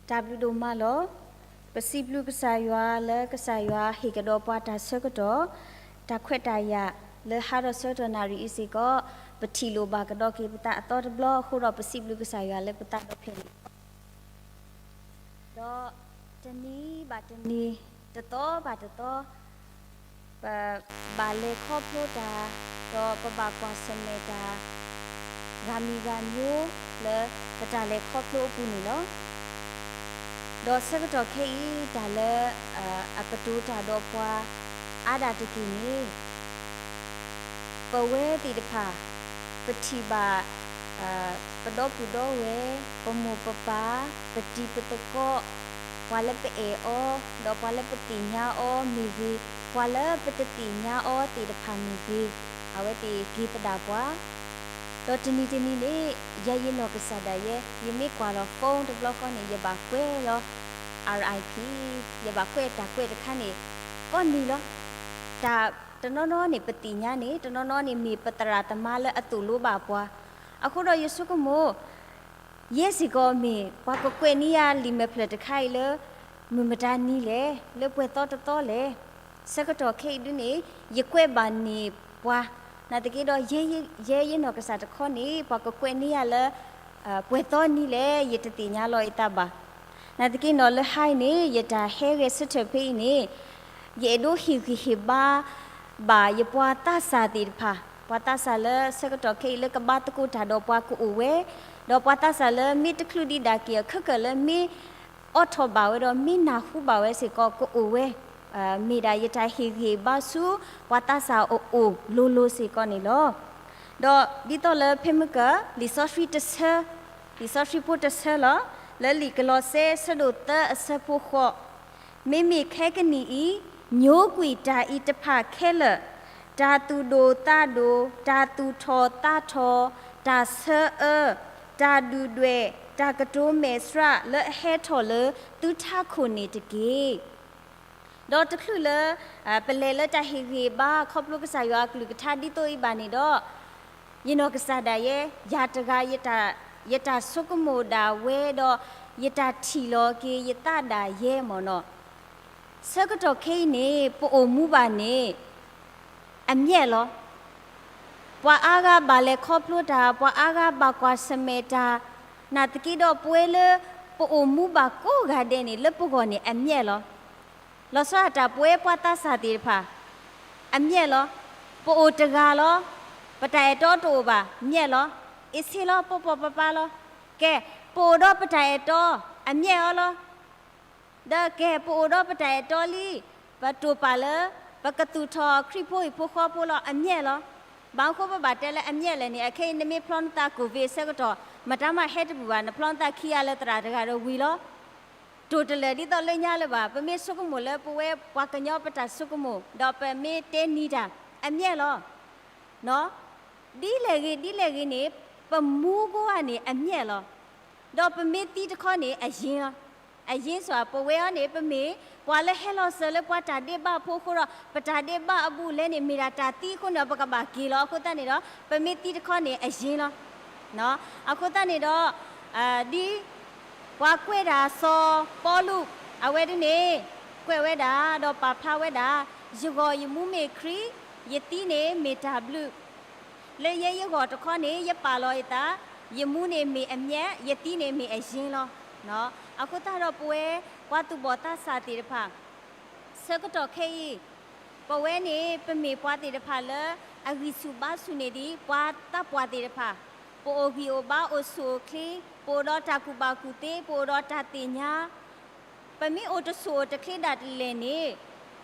တၢ်ဘျုးဒိၣ်မးလီၤ. ပစံးဘျုးကစၢ်ယွၤလၢကစၢ်ယွၤဟ့ၣ်ကဒီးပှၤတၢ်ဆၢကတီၢ်, တၢ်ခွဲးတၢ်ယာ်လၢဟါဒီးဆၢကတီၢ်နၣ်ရံၣ်အံၤစ့ၢ်ကီး, ပထံၣ်လိာ်ဘၣ်ကဒီးက့ၤပသးအသီတဘျီအဃိဒီး ပစံးဘျုးကစၢ်ယွၤလၢပသးဒီဖျၢၣ်န့ၣ်လီၤ. ဒီးတနံၤဘၣ်တနံၤ, တသီဘၣ်တသီ, ပဘၣ်လဲၤခီဖျိတၢ်, ဒီးပဘၣ်ကွၢ်ဆၢၣ်မဲာ်တၢ် ဂၤမံၤဂၤမံၤ လၢပတၢ်လဲၤခီဖျိအပူၤန့ၣ်လီၤ. ဒီးဆၢကတီၢ်ခဲအံၤ တၢ်လၢအကတိၤတၢ်ဒီးပှၤအါဒၣ်တက့ၢ်န့ၣ် ပဝဲသ့ၣ်တဖၣ် ပထံၣ်ဘၣ် ပဒီပုၢ်ဒီဝဲၢ်, ပမိၢ်ပပၢ်, ပတံၤပသကိး, ပှၤလၢပအဲၣ်အီၤ, ဒီးပှၤလၢပသ့ၣ်ညါအီၤမ့ၢ်ဂ့ၤ, ပှၤလၢပတသ့ၣ်ညါအီၤသ့ၣ်တဖၣ်မ့ၢ်ဂ့ၤ, အဝဲသ့ၣ်က့ၤသဒၣ်ပှၤ. ဒီးတနံၤတနံၤန့ၣ် ယဲယနီၢ်ကစၢ်ဒၣ်ယဲ, ယမ့ၢ်ကွၢ်လီၤ phone တဘျီဃီန့ၣ် ယဘၣ်ကွဲးလီၤ R I P, ယဘၣ်ကွဲးတၢ်ကွဲးတခါန့ၣ် ကိးနံၤလီၤ. တၢ်တနီၤနီၤန့ၣ် ပသ့ၣ်ညါန့ၣ် တနီၤနီၤန့ၣ် မ့ၢ်ပသရၣ်သမါလၢအသိၣ်လိဘၣ်ပှၤ. အဃိဒီးယဆိကမိၣ် ယဲစ့ၢ်ကီးမ့ၢ်ပှၤကကွဲးန့ၢ်ယၤလံာ်မဲာ်ဖျၢၣ်တခါအံၤလၢ မုၢ်မတၤနံၤလဲၣ်, လၢပှဲၤသီတသီလဲၣ်. ဆၢကတီၢ်ခဲအံၤဒုန့ၣ် ယကွဲးဘၣ်န့ၢ်ပှၤ, နာ်သက့ဒီး ယဲယနီၢ်ကစၢ်တခီန့ၣ် ပှၤကကွဲးန့ၢ်ယၤလၢ ပှဲၤသီနံၤလဲၣ် ယတသ့ၣ်ညါလီၤအသးဘၣ်. နာ်သက့နီၤ လၢဟါအံၤန့ၣ် ယတၢ်ဟဲဂဲၤဆၢထၢၣ်ဖဲအံၤန့ၣ် ယအဲၣ်ဒိးဟ့ၣ်ဂံၢ်ဟ့ၣ်ဘါဘၣ်ယပှၤသးစၢ်သ့ၣ်တဖၣ် ပှၤသးစၢ်လၢဆၢကတီၢ်ခဲအံၤလၢကဘါသကိးတၢ်ဒီးပှၤကအိၣ်ဝဲ, ဒီးပှၤသးစၢ်လၢမ့ၢ်တချုးဒံးဒၣ်က့ၤအခၢၣ်ကၢၢ်လၢမ့ၢ်အိးထီၣ်ဘၣ်ဝဲဒီး မ့ၢ်နၢ်ဟူဘၣ်ဝဲစ့ၢ်ကီးကအိၣ်ဝဲ, မ့ၢ်ဒၣ်ယတၢ်ဟ့ၣ်ဂံၢ်ဟ့ၣ်ဘါဆူပှၤသးစၢ်အအိၣ်လိၤလိၤစ့ၢ်ကီးန့ၣ်လီၤ. ဒီးဒ်သိးလၢဖဲမုၢ်ကၢၢ် လံာ်စီဆှံတဆၢ, လံာ်စီဆှံဖိတဆၢလီၤ, လၢလံာ်ကလီးစဲ ဆၢဒိၣ်သၢ အဆၢဖိဃိး, မ့မ့ၢ်ခဲကနံၣ်အံၤ, ညိကွံာ်တၢ်အံၤတဖၣ်ခဲလၢာ်, တၢ်သူၣ်ဒိၣ်သးဒိၣ်, တၢ်သူၣ်ထီၣ်သးထီၣ်, တၢ်ဆၢအၢ, တၢ်ဒုၣ်ဒွဲၣ်, တၢ်ကတိၤမဲာ်ဆှး လၢအဟဲထီၣ်လၢသုထးခိၣ်န့ၣ်တက့ၢ်. ဒီးတချုးလၢ ပလဲၤလၢတၢ်ဟ့ၣ်ဂံၢ်ဟ့ၣ်ဘါ ခီဖျိကစၢ်ယွၤအကလုၢ်ကထါဒ်သိးအံၤဘၣ်န့ၣ်ဒီး, ယနီၢ်ကစၢ်ဒၣ်ယဲ, ယၤတဂၤ, ယတၢ်ဆိကမိၣ်ဒၣ်ဝဲဒီး ယတၢ်ထံၣ်လီၤက့ၤယသးဒၣ်ယဲမ့ၢ်နီၤ, ဆၢကတီၢ်ခဲအံၤန့ၣ် ပအိၣ်မူဘၣ်န့ၣ် အမျဲၢ်လီၤ. ပှၤအါဂၤဘၣ်လဲၤခီဖျိတၢ်, ပှၤအါဂၤဘၣ်ကွၢ်ဆၢၣ်မဲာ်တၢ်, နာ်သက့ဒီးပဝဲလၢ ပအိၣ်မူဘၣ်ကိးဂၤဒဲးန့ၣ် လၢပဂီၢ်န့ၣ်အမျဲၢ်လီၤ. လီၤဆီဒၣ်တၢ် ပဝဲပှၤသးစၢ်သ့ၣ်တဖၣ် အမျဲၢ်လီၤ. ပအိၣ်တဂၤလီၤ. ပတၢ်အဲၣ်တီတအိၣ်ဘၣ် မျဲၢ်လီၤ. အ့ၣ်ဆ့လီၤ ပိာ်ပိာ်ပၤပၤလီၤ. ကဲ, ပအိၣ်ဒီးပတၢ်အဲၣ်တီ အမျဲၢ်အီၤလီၤ. ဒီးကဲ ပအိၣ်ဒီးပတၢ်အဲၣ်တီလံ, ပတိာ်ပာ်လၢ ပကသူၣ်ထီၣ်ခရံာ်ဖိဟံၣ်ဖိဃီဖိလီၤ အမျဲၢ်လီၤ. ဘၣ်မနုၤအဃိပဘၣ်တဲလၢအမျဲၢ်လဲၣ်န့ၣ် အခဲအံၤနမ့ၢ်ဖျီနသး COVID ဆၢကတီၢ် မတၤမးဟဲတဘူၣ်ဘၣ်, နဖျီနသးခံဂၤလၢသရၣ်တဂၤဒီးဝံၤလီၤ. တိာ်တလၢာ်ဒ်သိးလၢညါလၢၤဘၣ်. ပမ့ၢ်ဆိကမိၣ်လၢပဝဲပှၤကညီပတၢ်ဆိကမိၣ် ဒီးပမ့ၢ်တဲနံၤတၢ် အမျဲၢ်လီၤ. ဒ်လဲၣ်ဂ့ၤဒ်လဲၣ်ဂ့ၤန့ၣ် ပမူကိးဂၤန့ၣ်အမျဲၢ်လီၤ. ဒီးပမ့ၢ်သံတခီန့ၣ် အယ့လီၤ. အယ့စ့ၢ် ပဝဲအံၤန့ၣ် ပမ့ၢ်ပှၤလၢဟဲလီၤစၢၤလၢပှၤတၢ်ဒဲးဘးဖိအဃိဒီး ပတၢ်ဒဲးဘးအဘူးအလဲန့ၣ် မ့ၢ်ဒၣ်တၢ်သံအဃိန့ၣ် ပကဘၣ်က့ၤလီၤ. အဃိသတးန့ၣ်ဒီး ပမ့ၢ်သံတခီန့ၣ် အယ့လီၤ. အဃိသတးန့ၣ်ဒီး ဒ်ပှၤကွဲးဒၣ်စီၤပီလူး အဝဲဒၣ်န့ၣ် ကွဲးဝဲဒၣ် ဒီးပာ်ဖျါဝဲဒၣ်, ယဂီၢ်ယမူမ့ၢ်ခရံာ်, ယသံန့ၣ်မ့ၢ်တၢ်ဘျုး, လၢယဲယဂီၢ်တခီန့ၣ် ယပာ်လီၤယသး, ယမူန့ၣ်မ့ၢ်အမျဲၢ်, ယသံန့ၣ်မ့ၢ်အယ့လီၤ. အဃိသတးဒီးပဝဲ ပှၤသူၣ်ဘီၣ်သးစၢ်သ့ၣ်တဖၣ် ဆၢကတီၢ်ခဲအံၤ ပဝဲန့ၣ် ပမ့ၢ်ပှၤသ့ၣ်တဖၣ်လၢ အဂံၢ်ဆူၣ်ဘါဆူၣ်န့ၢ်ဒံး ပှၤသးပှၢ်သ့ၣ်တဖၣ်, ပအိၣ်ဂံၢ်အိၣ်ဘါအိၣ်ဆူၣ်အိၣ်ချ့, ပအိၣ်ဒီးတၢ်ကူၣ်ဘၣ်ကူၣ်သ့, ပအိၣ်ဒီးတၢ်သ့ၣ်ညါ, ပမ့ၢ်အိၣ်တဆူၣ်အိၣ်တချ့ဒၣ်လဲာ်န့ၣ်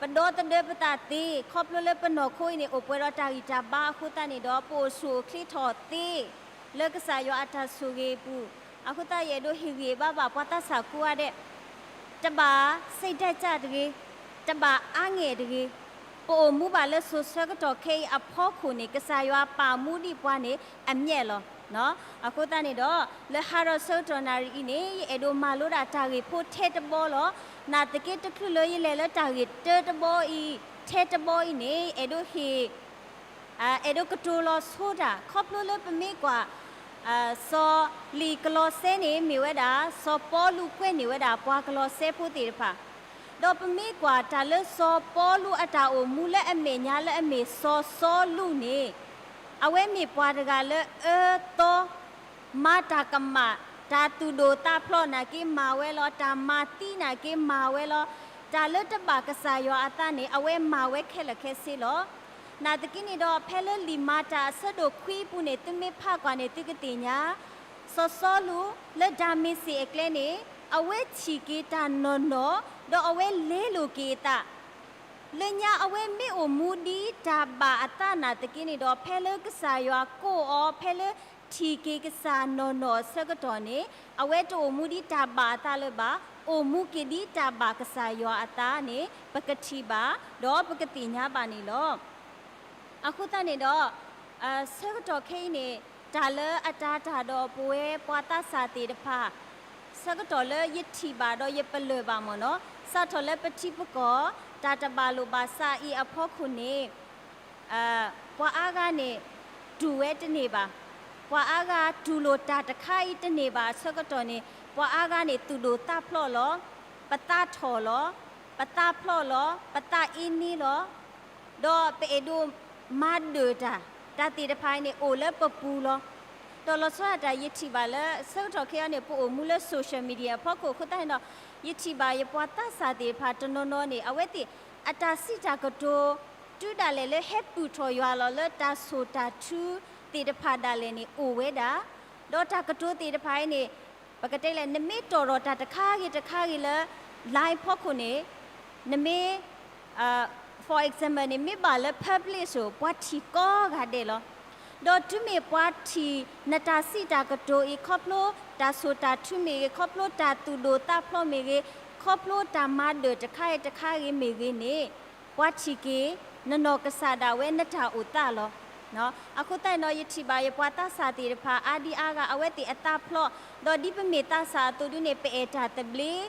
ပဒီသဒၢပသးသ့, ခီဖျိလၢပနီၢ်ခိအံၤန့ၣ် အိၣ်ပှဲၤဒီးတၢ်ဂံၢ်တၢ်ဘါအဃိသတးန့ၣ်ဒီး ပအိၣ်ဆူၣ်အိၣ်ချ့ထီၣ်သ့ လၢကစၢ်ယွၤအတၢ်ဆိၣ်ဂ့ၤအပူၤ, အဃိသတးယအဲၣ်ဒိးဟ့ၣ်ဂံၢ်ဘါဘၣ်ပှၤသးစၢ်ကိးဂၤဒဲး, တဘၣ်စိတ်ဓာတ်ကျတဂ့ၤ, တဘၣ်အါငဲၢ်တဂ့ၤ, ပအိၣ်မူဘၣ်လၢစိၤဆၢကတီၢ်ခဲအံၤအဖီခိၣ်န့ၣ် ကစၢ်ယွၤပာ်မူဒံးပှၤန့ၣ် အမျဲၢ်လီၤ. အဃိသတးန့ၣ်ဒီး လၢဟါဒီးဆၢကတီၢ်နၣ်ရံၣ်အံၤန့ၣ် ယအဲၣ်ဒိးမၤလိဒၣ်တၢ်ဂ့ၢ်ဖိထဲတဘီလီၤ. နာ်သက့တချုးလၢယလဲၤလၢတၢ်ဂ့ၢ်တၢတဘီအံၤ ထဲတဘီအံၤန့ၣ် အဲၣ်ဒိးဟ့ၣ် အဲၣ်ဒိးကတိၤလီၤဆိတၢ် ခီဖျိလၢပမ့ၢ်ကွၢ် စီၤလံာ်ကလီးစဲန့ၣ် မ့ၢ်ဝဲဒၣ် စီၤပီလူးကွဲးန့ၢ်ဝဲဒၣ်ပှၤကလီးစဲဖိသ့ၣ်တဖၣ်, ဒီးပမ့ၢ်ကွၢ်တၢ်လၢစီၤပီလူးအတၢ်အိၣ်မူလၢအမဲာ်ညါလၢအမ့ၢ်စီၤစီလူးန့ၣ် အဝဲမ့ၢ်ပှၤတဂၤလၢအၢသီ မၤတၢ်ကမၣ်, တၢ်သူၣ်ဒိၣ်သးဖျိးနာ်က့မၤဝဲလီၤ, တၢ်မၤသံနာ်က့မၤဝဲလီၤ, တၢ်လၢတဘၣ်ကစၢ်ယွၤအသးန့ၣ် အဝဲမၤဝဲခဲလၢာ်ခဲဆ့လီၤ. နာ်သက့န့ၣ်ဒီး ဖဲလၢလံာ်မၤတၢ်အဆၢဒိၣ်ခွံအပူၤန့ၣ် သုမ့ၢ်ဖးကွၢ်န့ၣ် သုကသ့ၣ်ညါ, စီၤစီလူး လၢဒၤမ့းစ့းအကျဲန့ၣ် အဝဲထံၣ်က့ၤတၢ်နီၢ်နီၢ်, ဒီးအဝဲလဲလိာ်က့ၤအသး လၢညါအဝဲမ့ၢ်အိၣ်မူဒ်တၢ်ဘၣ်အသးနာ်သက့န့ၣ်ဒီး ဖဲလၢကစၢ်ယွၤကိးအီၤ ဖဲလၢထံၣ်က့ၤကစၢ်နီၢ်နီၢ်အဆၢကတီၢ်န့ၣ် အဝဲတအိၣ်မူဒ်တၢ်ဘၣ်အသးလၢၤဘၣ်, အိၣ်မူက့ၤဒ်တၢ်ဘၣ်ကစၢ်ယွၤအသးန့ၣ် ပကထံၣ်ဘၣ် ဒီးပကသ့ၣ်ညါဘၣ်န့ၣ်လီၤ. အဃိသတးန့ၣ်ဒီး ဆၢကတီၢ်ခဲအံၤန့ၣ် တၢ်လၢအတၤတၢ်ဒီးပဝဲပှၤသးစၢ်သ့ၣ်တဖၣ် ဆၢကတီၢ်လၢယထံၣ်ဘၣ်ဒီးယပလၢၢ်ဘၣ်မ့ၢ်နီၤ, စးထီၣ်လၢပထံပကီၢ် တၢ်တဘၣ်လိာ်ဘၣ်စးအံၤအဖီခိၣ်န့ၣ် ပှၤအါဂၤန့ၣ် တူၢ်ဝဲတန့ၢ်ဘၣ်. ပှၤအါဂၤတူၢ်လိာ်တၢ်တခါအံၤတန့ၢ်ဘၣ်အဆၢကတီၢ်န့ၣ် ပှၤအါဂၤန့ၣ် သူၣ်ဒိၣ်သးဖျိးလီၤ, ပသးထီၣ်လီၤ, ပသးဖျိးလီၤ, ပသးအ့န့လီၤ. ဒီးပအဲၣ်ဒိးမၤဒၢၣ်တၢ်, တၢ်သ့ၣ်တဖၣ်အံၤန့ၣ် အိၣ်လၢပပူၤလီၤ. ဒီးလီၤဆီဒၣ်တၢ်ယထံၣ်ဘၣ်လၢ ဆၢကတီၢ်ခဲအံၤန့ၣ် ပအိၣ်မူလၢ social media အဖီခိၣ်အဃိသတးန့ၣ်ဒီး ယထံၣ်ဘၣ်ယပှၤသးစၢ်သ့ၣ်တဖၣ်တနီၤနီၤန့ၣ် အဝဲသ့ၣ်အတၢ်စံးတၢ်ကတိၤ တုၤဒၣ်လဲာ်လၢဟဲပုၢ်ထီၣ်ယွၤလီၤလၢတၢ်ဆိၣ်တၢ်ထုသ့ၣ်တဖၣ်ဒၣ်လဲာ်န့ၣ်အိၣ်ဝဲဒၣ်, ဒီးတၢ်ကတိၤသ့ၣ်တဖၣ်အံၤန့ၣ် ပကတဲလဲၣ် နမ့ၢ်တီၣ်ထီၣ်တၢ်တခါဂ့ၤတခါဂ့ၤလၢ line ဖီခိၣ်န့ၣ် နမ့ၢ် for example န့ၣ် မ့ၢ်ဘၣ်လၢ publish စိၤ ပှၤထံၣ်ကိးဂၤဒဲးလီၤ. ဒီးတုၤမ့ၢ်ပှၤထံၣ်နတၢ်စံးတၢ်ကတိၤအံၤ ခီဖျိတၢ်ဆိၣ်တၢ်ထုမ့ၢ်ဂ့ၤ, ခီဖျိတၢ်သူၣ်ဒိၣ်သးဖျိးမ့ၢ်ဂ့ၤ, ခီဖျိတၢ်မၤဒၢၣ်တခါဂ့ၤတခါဂ့ၤမ့ၢ်ဂ့ၤန့ၣ် ပှၤထံၣ်က့ၤ နနီၢ်ကစၢ်ဒၣ်ဝဲနတၢ်အိၣ်သးလီၤ. အဃိသတးန့ၣ်ဒီး ယထံၣ်ဘၣ်ယပှၤသးစၢ်သ့ၣ်တဖၣ် အါဒံအါဂၤ အဝဲသ့ၣ်အသးဖျိး, ဒီးဒ်ပမ့ၢ်သးစၢ်အသိးဒုန့ၣ် ပအဲၣ်တၢ်သဘျ့,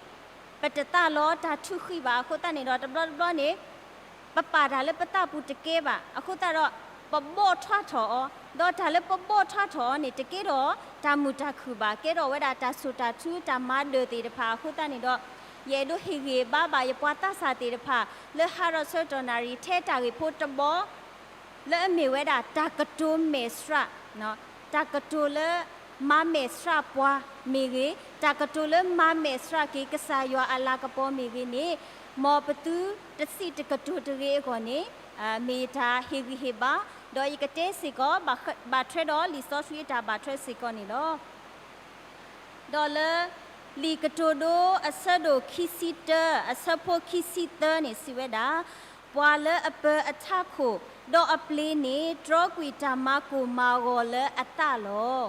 ပတသးလီတၢ်ထုးဃံဘၣ်. အဃိသတးန့ၣ်ဒီး တဘျီတဘျီန့ၣ် ပပာ်တၢ်လၢပသးပူၤတကဲဘၣ်. အဃိသတးဒီး ပဘီၣ်ထွါထီၣ်အီၤ, ဒီးတၢ်လၢပဘီၣ်ထွါထီၣ်အီၤန့ၣ် တကဲထီၣ်တၢ်မုာ်တၢ်ခုၣ်ဘၣ်, ကဲထီၣ်ဝဲဒၣ်တၢ်ဆိၣ်တၢ်ထုတၢ်မၤဒၢၣ်သ့ၣ်တဖၣ်. အဃိသတးန့ၣ်ဒီး ယအဲၣ်ဒိးဟ့ၣ်ဂံၢ်ဘါဘၣ်ယပှၤသးစၢ်သ့ၣ်တဖၣ် လၢဟါထီၣ်ဆၢကတီၢ်နၣ်ရံၣ် ထဲတၢ်ဂ့ၢ်ဖိတဘီ လၢအမ့ၢ်ဝဲဒၣ်တၢ်ကတိၤမဲာ်ဆှး, တၢ်ကတိၤလၢမၤမဲာ်ဆှးပှၤမ့ၢ်ဂ့ၤ, တၢ်ကတိၤလၢမၤမဲာ်ဆှးက့ၤကစၢ်ယွၤအလၤကပီၤမ့ၢ်ဂ့ၤန့ၣ်, မ်ပသုတစံးတကတိၤတဂ့ၤအဂီၢ်န့ၣ် မ့ၢ်ယတၢ်ဟ့ၣ်ဂံၢ်ဟ့ၣ်ဘါ, ဒီးယကတဲစ့ၢ်ကီး ဘၣ်ထွဲဒီးလံာ်စီဆှံအတၢ်ဘၣ်ထွဲစ့ၢ်ကီးန့ၣ်လီၤ. ဒီးလၢ လံာ်ကတိၤဒိအဆၢဒိၣ်ခံဆံတၢ အဆၢဖိခံဆံသၢန့ၣ်စံးဝဲဒၣ်, ပှၤလၢအပၢၤအထးခိၣ် ဒီးအပျ့ၤန့ၣ် တြီကွံာ်တၢ်မၤကိၢ်မၤဂီၤလၢအသးလီၤ.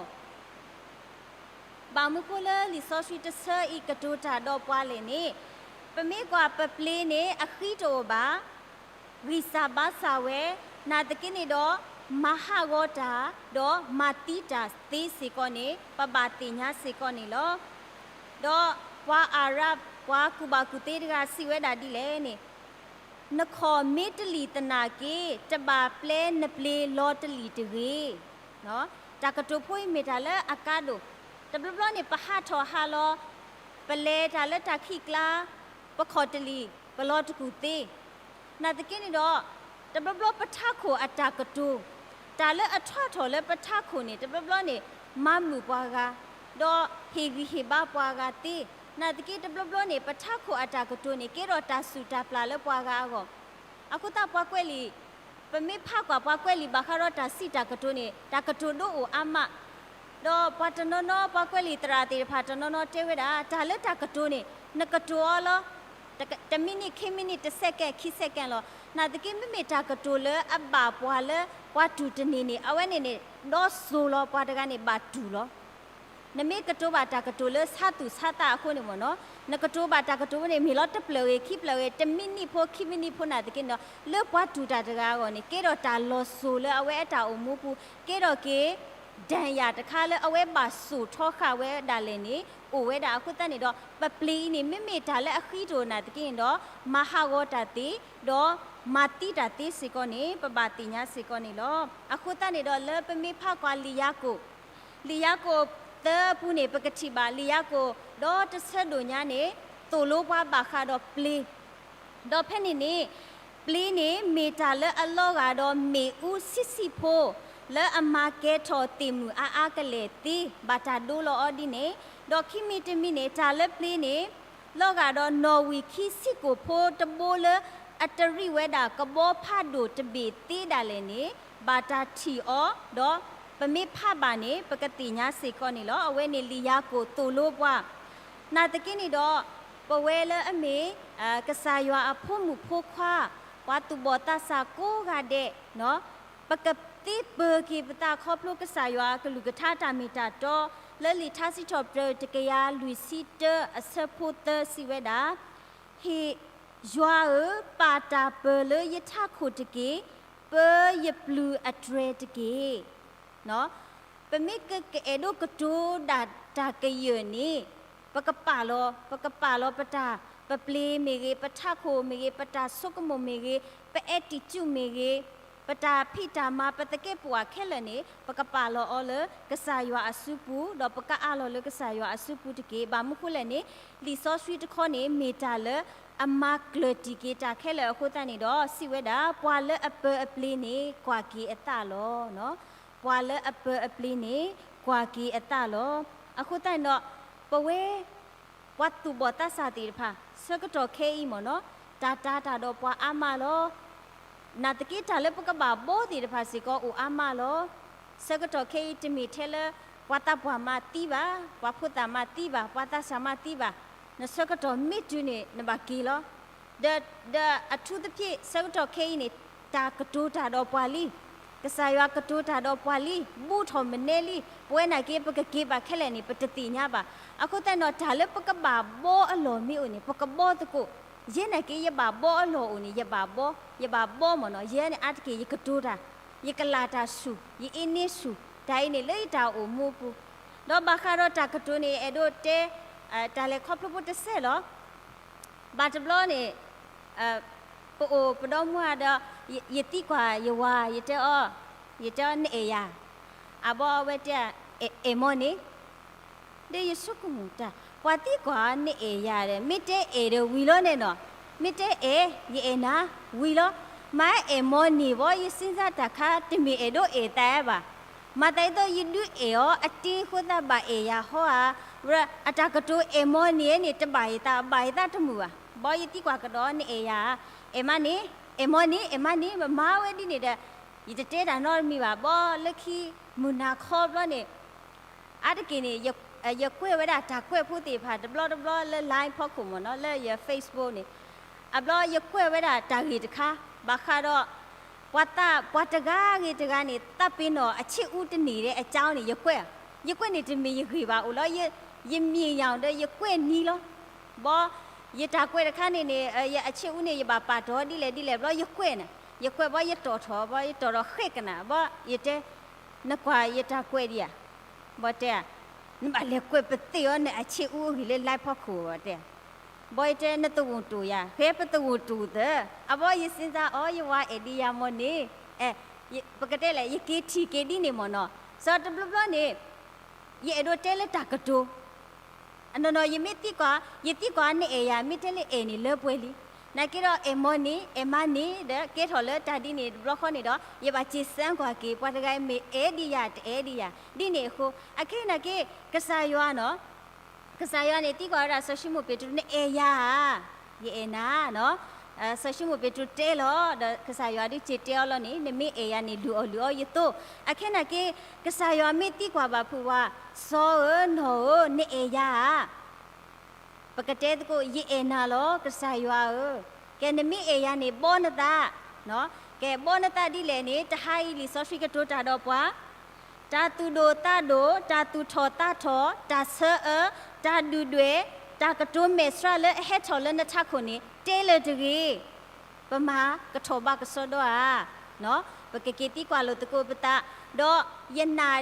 ဘၣ်မနုၤဃိလၢလံာ်စီဆှံတဆၢအံၤကတိၤတၢ်ဒီးပှၤလဲၣ်န့ၣ်, ပမ့ၢ်ကွၢ်ပပျ့ၤန့ၣ် အဃံတအိၣ်ဘၣ်, ဂံၢ်စၢ်ဘါစၢ်ဝဲ, နာ်သက့န့ၣ်ဒီး မၤဟးဂီၤတၢ် ဒီးမၤသံတၢ်သ့စ့ၢ်ကီးန့ၣ် ပဘၣ်သ့ၣ်ညါစ့ၢ်ကီးန့ၣ်လီၤ. ဒီးပှၤအၤရၣ် ပှၤကူၣ်ဘၣ်ကူၣ်သ့တဂၤစံးဝဲဒၣ်ဒ်လဲၣ်န့ၣ်, နခီၣ်မ့တလံာ်သနာ်က့ တဘၣ်ပျဲနပျ့ၤလီၤတလံာ်တဂ့ၤ. တၢ်ကတိၤဖိအံၤမ့ၢ်တၢ်လၢအကါဒိၣ်, တဘျီဘျီန့ၣ် ပဟးထီၣ်ဟးလီၤ, ပလဲၤတၢ်လၢတၢ်ခံးကျါ, ပခီၣ်တလံာ် ပလီၤတကူၣ်သ့ နာ်သက့န့ၣ်ဒီး တဘျီဘျီပထးခိၣ်အတၢ်ကတိၤ, တၢ်လၢအထွါထီၣ်လၢပထးခိၣ်န့ၣ် တဘျီဘျီန့ၣ် မၤမုာ်ပှၤဂၤ, ဒီးဟ့ၣ်ဂံၢ်ဟ့ၣ်ဘါပှၤဂၤသ့, နာ်သက့တဘျီဘျီန့ၣ် ပထးခိၣ်အတၢ်ကတိၤန့ၣ် ကဲထီၣ်တၢ်စူၢ်တၢ်ပျၢ်လၢပှၤဂၤအဂီၢ်. အဃိသတးပှၤကွဲးလံာ်, ပမ့ၢ်ဖးကွၢ်ပှၤကွဲးလံာ်ဘၣ်ဃးဒီးတၢ်စံးတၢ်ကတိၤန့ၣ် တၢ်ကတိၤဒိအိၣ်အါမး, ဒီးပှၤတနီၤနီၤ ပှၤကွဲးလံာ်သရၣ်သ့ၣ်တဖၣ်တနီၤနီၤတဲဝဲဒၣ် တၢ်လၢတၢ်ကတိၤန့ၣ် နကတိၤအီၤလီၤ တမံးနံး ခံမံးနံး တsecond ခံsecondလီၤ. နာ်သက့မ့မ့ၢ်တၢ်ကတိၤလၢအဘၣ်ပှၤလၢ ပှၤတူၢ်တန့ၢ်န့ၣ် အဝဲန့ၣ်န့ၣ် ဒီစိၤလီၤ ပှၤတဂၤန့ၣ်ဘၣ်တူၢ်လီၤ. နမ့ၢ်ကတိၤဘၣ်တၢ်ကတိၤလၢဆါသူၣ်ဆါသးအဃိန့ၣ်မ့ၢ်နီၤ, နကတိၤဘၣ်တၢ်ကတိၤဝဲန့ၣ် မ့ၢ်လီၤတဖျၢၣ်ဂ့ၤ ခံဖျၢၣ်ဂ့ၤ တမံးနံးဖိ ခံမံးနံးဖိနာ်သက့န့ၣ်ဒီး လၢပှၤတူၢ်တၢ်တဂၤအဂီၢ်န့ၣ် ကဲထီၣ်တၢ်လီၤစိၤလၢအဝဲအတၢ်အိၣ်မူပူၤ, ကဲထီၣ်က့ၤ ဒဏ်ရာ တခါလၢအဝဲဘၣ်စိာ်ထီဃာ်ဝဲဒၣ်လဲာ်န့ၣ် အိၣ်ဝဲဒၣ်. အဃိသတးန့ၣ်ဒီး ပပျ့ၤအံၤန့ၣ် မ့မ့ၢ်တၢ်လၢအဃံတအိၣ်နာ်သက့န့ၣ်ဒီး မၤဟးဂီၤတၢ်သ့, ဒီးမၤသံတၢ်သ့စ့ၢ်ကီးန့ၣ် ပဘၣ်သ့ၣ်ညါစ့ၢ်ကီးန့ၣ်လီၤ. အဃိသတးန့ၣ်ဒီး လၢပမ့ၢ်ဖးကွၢ်လံာ်ယၤကိာ်, လံာ်ယၤကိာ်သၢအပူၤန့ၣ် ပကထံၣ်ဘၣ် လံာ်ယၤကိာ်ဒီတဆၢဒိၣ်ညါန့ၣ် သိၣ်လိပှၤဘၣ်ဃးဒီးပျ့ၤ ဒီးဖဲန့ၣ်န့ၣ် ပျ့ၤန့ၣ် မ့ၢ်တၢ်လၢအလီၤဂာ်ဒီးမ့ၣ်အူဆံးဆံးဖိ လၢအမၤကဲၤထီၣ်သ့ၣ်မုၢ်အါအါကလဲာ်သ့ ဘၣ်တၢ်ဒိလီၤအီၤဒ်န့ၣ်, ဒီးခံမံၤတမံၤန့ၣ် တၢ်လၢပျ့ၤန့ၣ် လီၤဂာ်ဒီးနီၣ်ဝံာ်ခံဆံးကိာ်ဖိတဘိလၢ အတရံးဝဲဒၣ်ကဘီဖးဒိၣ်တဘ့ၣ်သ့ဒၣ်လဲာ်န့ၣ် ဘၣ်တၢ်ထံၣ်အီၤ, ဒီးပမ့ၢ်ဖးဘၣ်န့ၣ် ပကသ့ၣ်ညါစ့ၢ်ကီးန့ၣ်လီၤ. အဝဲန့ၣ်လံာ်ယၤကိာ်သိၣ်လိပှၤ နာ်သက့န့ၣ်ဒီး ပဝဲလၢအမ့ၢ် ကစၢ်ယွၤအဖိမုၣ်ဖိခွါ ပှၤသူၣ်ဘီၣ်သးစၢ်ကိးဂၤဒဲး, ပကသ့ပၢၤက့ၤပသးခီဖျိကစၢ်ယွၤအကလုၢ်ကထါတၢ်မ့ၢ်တၢ်တီ, လၢလံာ်ထါစံးထီၣ်ပတြၢၤတကယၤလွံၢ်ဆံတၢအဆၢဖိသၢစံးဝဲဒၣ်, ဟ့ၣ် ယွၤဧၢ, ပာ်တၢ်ပၢၤလၢယထးခိၣ်တက့ၢ်, ပၢယပျုၤအတြဲၤတက့ၢ်. ပမ့ၢ်ကအဲၣ်ဒိးကတိၤဒၣ်တၢ်ကယၢၢ်န့ၣ် ပကပာ်လီၤ, ပကပာ်လီၤပတၢ်, ပပျ့ၤမ့ၢ်ဂ့ၤ, ပထးခိၣ်မ့ၢ်ဂ့ၤ, ပတၢ်ဆိကမိၣ်မ့ၢ်ဂ့ၤ, ပattitudeမ့ၢ်ဂ့ၤ, ပတၢ်ဖံးတၢ်မၤ ပသကဲးပဝးခဲလၢာ်န့ၣ် ပကပာ်လီၤအီၤလၢကစၢ်ယွၤအစုပူၤ, ဒီးပကအးလီၤလၢကစၢ်ယွၤအစုပူၤတက့ၢ်. ဘၣ်မနုၤဃိလဲၣ်န့ၣ် လံာ်စီဆှံတခီန့ၣ် မ့ၢ်တၢ်လၢအမၤကျၢၤတံၢ်က့ၤတၢ်ခဲလၢာ်အဃိသတးန့ၣ်ဒီး စံးဝဲဒၣ် ပှၤလၢအပၢၤအပျ့ၤန့ၣ် ကွၢ်က့ၤအသးလီၤ. ပှၤလၢအပၢၤအပျ့ၤန့ၣ် ကွၢ်က့ၤအသးလီၤ. အဃိသတးန့ၣ်ဒီး ပဝဲ ပှၤသူၣ်ဘီၣ်သးစၢ်သ့ၣ်တဖၣ် ဆၢကတီၢ်ခဲအံၤမ့ၢ်နီၤ တၢ်တာ်တၢ်ဒီးပှၤအါမးလီၤ. နာ်သက့ တၢ်လၢပကဘၣ်ဘီသ့ၣ်တဖၣ်စ့ၢ်ကီးအိၣ်အါမးလီၤ. ဆၢကတီၢ်ခဲအံၤ တမ့ၢ်ထဲလၢ ပှၤသးပှၢ်မၤသံဘၣ်, ပှၤဖိသၣ်မၤသံဘၣ်, ပှၤသးစၢ်မၤသံဘၣ်, နဆၢကတီၢ်မ့ၢ်တုၤန့ၣ် နဘၣ်က့ၤလီၤ. ဒီး ဒီးအထူသဖြင့် ဆၢကတီၢ်ခဲအံၤန့ၣ် တၢ်ကတိၤတၢ်ဒီးပှၤလံ, ကစၢ်ယွၤကတိၤတၢ်ဒီးပှၤလံ, ဘူးထီၣ်မနဲလံ, ပဝဲနာ်က့ ပကက့ၤဘၣ်ခဲလၢာ်န့ၣ် ပတသ့ၣ်ညါဘၣ်. အဃိသတးန့ၣ်ဒီး တၢ်လၢပကဘၣ်ဘီအလီၢ်မ့ၢ်အိၣ်န့ၣ် ပကဘီသကိး. ယဲနာ်က့ ယဘၣ်ဘီအလီၢ်အိၣ်န့ၣ် ယဘၣ်ဘီ, ယဘၣ်ဘီမ့ၢ်နီၤ, ယဲန့ၣ်အါတက့ၢ် ယကတိၤတၢ်, ယကလၢ်တၢ်ဆူၣ်, ယအ့န့ဆူၣ်, တၢ်အံၤန့ၣ် လၢယတၢ်အိၣ်မူအပူၤ, ဒီးဘၣ်ဃးဒီးတၢ်ကတိၤန့ၣ် ယအဲၣ်ဒိးတဲ တၢ်လဲၤခီဖျိဖိတစဲးလီၤ. ဘၣ်တဘျီန့ၣ် ပအိၣ်ပဒီမါဒီး ယသံကွၢ်ယဝၤ, ယတဲအီၤ, ယတဲအီၤ နအဲၣ်ယၤ, အဘီအဝဲတဲ အဲၣ်မီန့ၣ်, ဒီးယဆိကမိၣ်တၢ် ပှၤသံကွၢ်နအဲၣ်ယၤဒီး မ့ၢ်တဲအဲၣ်ဒီးဝံၤလီၤန့ၣ်နီၤ, မ့ၢ်တဲအဲၣ် ယအဲၣ်နၤ ဝံၤလီၤ, မ့ၢ်အဲၣ်မီန့ၣ်ဘီ ယစံးစၢ်တၢ်ခါ တမ့ၢ်အဲၣ်ဒိးအဲၣ်သးဘၣ်, မၤသးဒ်သိးယဒုးအဲၣ်အီၤ အတ့အဃိသးဘၣ်အဲၣ်ယၤဟီဧါ, အတၢ်ကတိၤအဲၣ်မီန့ၣ်န့ၣ် တဘၣ်အသး ဘၣ်အသးတမုာ်ဘၣ်, ဘီယသံကွၢ်ကဒီး နအဲၣ်ယၤဧါ, အဲၣ်မးန့ၣ်, အဲၣ်မီန့ၣ်, အဲၣ်မးန့ၣ်, မ့ၢ်မၤဝဲဒ်န့ၣ်ဒီး ယတတဲတၢ်နီတမံၤဘၣ်, ဘီလၢခံမုၢ်နၤခီဘျီန့ၣ် အါတက့ၢ်န့ၣ် ယကွဲးဝဲဒၣ်တၢ်ကွဲးဖိသ့ၣ်တဖၣ် တဘျီတဘျီလၢ line ဖီခိၣ်မ့ၢ်နီၤ, လၢယ Facebook န့ၣ်, အဘျီယကွဲးဝဲဒၣ်တၢ်ဂ့ၢ်တခါ, ဘၣ်ဃးဒီး ပှၤသး ပှၤတဂၤဂ့ၤတဂၤန့ၣ် သးပ့ၤနီၣ်အဆ့အူတန့ၢ်ဒီးအကၠီန့ၣ် ယကွဲး, ယကွဲးန့ၣ်တမ့ၢ်ယဂ့ၢ်ဘၣ် အိၣ်လီၤ, ယမ့ၢ်ယၤဒီးယကွဲးနံၤလီၤ. ဘီ ယတၢ်ကွဲးတခါန့ၣ်န့ၣ် ယအဆ့အူန့ၣ် ယဘၣ်ပာ်တီၢ်ဒ်လဲၣ်ဒ်လဲၣ် ဘျီယကွဲးန့ၣ်, ယကွဲးဘီယတီၢ်ထီၣ် ဘီယတီၢ်ထီၣ်ဃဲကနၣ် ဘီယတဲ နကွၢ်ယတၢ်ကွဲးဒံးဧါ, ဘီတဲ နဘၣ်လဲၤကွဲးပသ့ၣ်အီၤ နအဆ့အူအဂ့ၢ်လၢ line ဖီခိၣ် ဘီတဲ, ဘီယတဲ နသဝူၣ်တိၢ်ယၤ ဖဲပသဝူၣ်တိၢ်သၢ, အဘီယစံးစၢ်အီၤ ယဝၤအဲၣ်ဒံးယၤမီၢ်န့ၣ်, ပကတဲလဲၣ် ယက့ၤထံၣ်က့ၤဒ်န့ၣ်မ့ၢ်နီၤ, စီၤတဘျီဘျီန့ၣ် ယအဲၣ်ဒိးတဲလၢတၢ်ကတိၤ အနီၢ်နီၢ် ယမ့ၢ်သံကွၢ်, ယသံကွၢ်နအဲၣ်ယၤ မ့ၢ်တဲလၢအဲၣ်န့ၣ်လၢပှဲၤလံ, နာ်က့ဒီး အဲၣ်မီၢ်န့ၣ် အဲၣ်မးန့ၣ် ဒီးကဲထီၣ်လၢတၢ်ဒ်န့ၣ် တဘျီဃီန့ၣ်ဒီး ယဘၣ်စံးစၢ်ကွၢ်က့ၤ ပှၤတဂၤအံၤမ့ၢ်အဲၣ်ဒံးယၤ တအဲၣ်ဒံးယၤ ဒ်န့ၣ်အဃိ, အခဲအံၤနာ်က့ ကစၢ်ယွၤနီၤ ကစၢ်ယွၤန့ၣ် သံကွၢ်ဝဲဒၣ်စီၤၡံမိၣ်ပ့းတရူး နအဲၣ်ယၤဧါ, ယအဲၣ်နၤနီၤ, စီၤၡံမိၣ်ပ့းတရူးတဲလီၤ ဒီးကစၢ်ယွၤဒုးစံးတဲအီၤလီၤန့ၣ် နမ့ၢ်အဲၣ်ယၤန့ၣ် လုၢ်အီၣ်လုၢ်အီယသိ, အခဲအံၤနာ်က့ ကစၢ်ယွၤမ့ၢ်သံကွၢ်ဘၣ်ဖုးဝဲ, စီၤဧၢ နီၢ်ဧၢ နအဲၣ်ယၤဧါ ပကတဲသကိး ယအဲၣ်နၤလီၤ ကစၢ်ယွၤဧၢ, ကဲ နမ့ၢ်အဲၣ်ယၤန့ၣ် ဘီနသး, ကဲ ဘီနသးဒ်လဲၣ်န့ၣ် တဟါအံၤလံာ်စီဆှံကတိၤတၢ်ဒီးပှၤ, တၢ်သူၣ်ဒိၣ်သးဒိၣ်, တၢ်သူၣ်ထီၣ်သးထီၣ်, တၢ်ဆၢအၢ, တၢ်ဒုၣ်ဒွဲၣ်, တၢ်ကတိၤမဲာ်ဆှးလၢအဟဲထီၣ်လၢနထးခိၣ်န့ၣ် တဲလၢာ်တဂ့ၤ, ပမၤကထီၣ်ဘးကဆှီဒီဧါ, ပကက့ၤသံကွၢ်လိာ်သကိးပသး, ဒီးယနာ်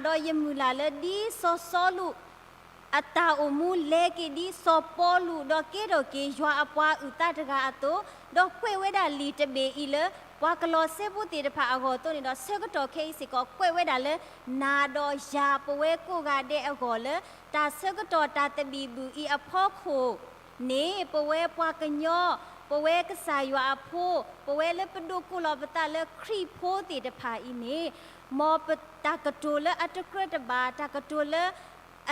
ဒီးယမုၢ်လၢ်လၢဒ်စီၤစီလူး အတၢ်အိၣ်မူလဲၤက့ၤဒ်စီၤပီလူး ဒီးကဲထီၣ်က့ၤယွၤအပှၤအုၣ်သးတဂၤအသိး, ဒီးကွဲးဝဲဒၣ်လံာ်တဘ့ၣ်အံၤလၢ ပှၤကလီၤစဲဖိသ့ၣ်တဖၣ်အဂီၢ်အသိးန့ၣ်ဒီး ဆၢကတီၢ်ခဲအံၤစ့ၢ်ကီး ကွဲးဝဲဒၣ်လၢ နၤဒီးယၤ ပဝဲကိးဂၤဒဲးအဂီၢ်လၢ တၢ်ဆၢကတီၢ်တၢ်သဘံၣ်ဘုၣ်အံၤအဖီခိၣ်န့ၣ် ပဝဲပှၤကညီ, ပဝဲကစၢ်ယွၤအဖိ, ပဝဲလၢပဒိးကိးလီၤပသးလၢခရံာ်ဖိသ့ၣ်တဖၣ်အံၤန့ၣ်, မ်ပတၢ်ကတိၤလၢအတကြၢးတဘၣ်, တၢ်ကတိၤလၢ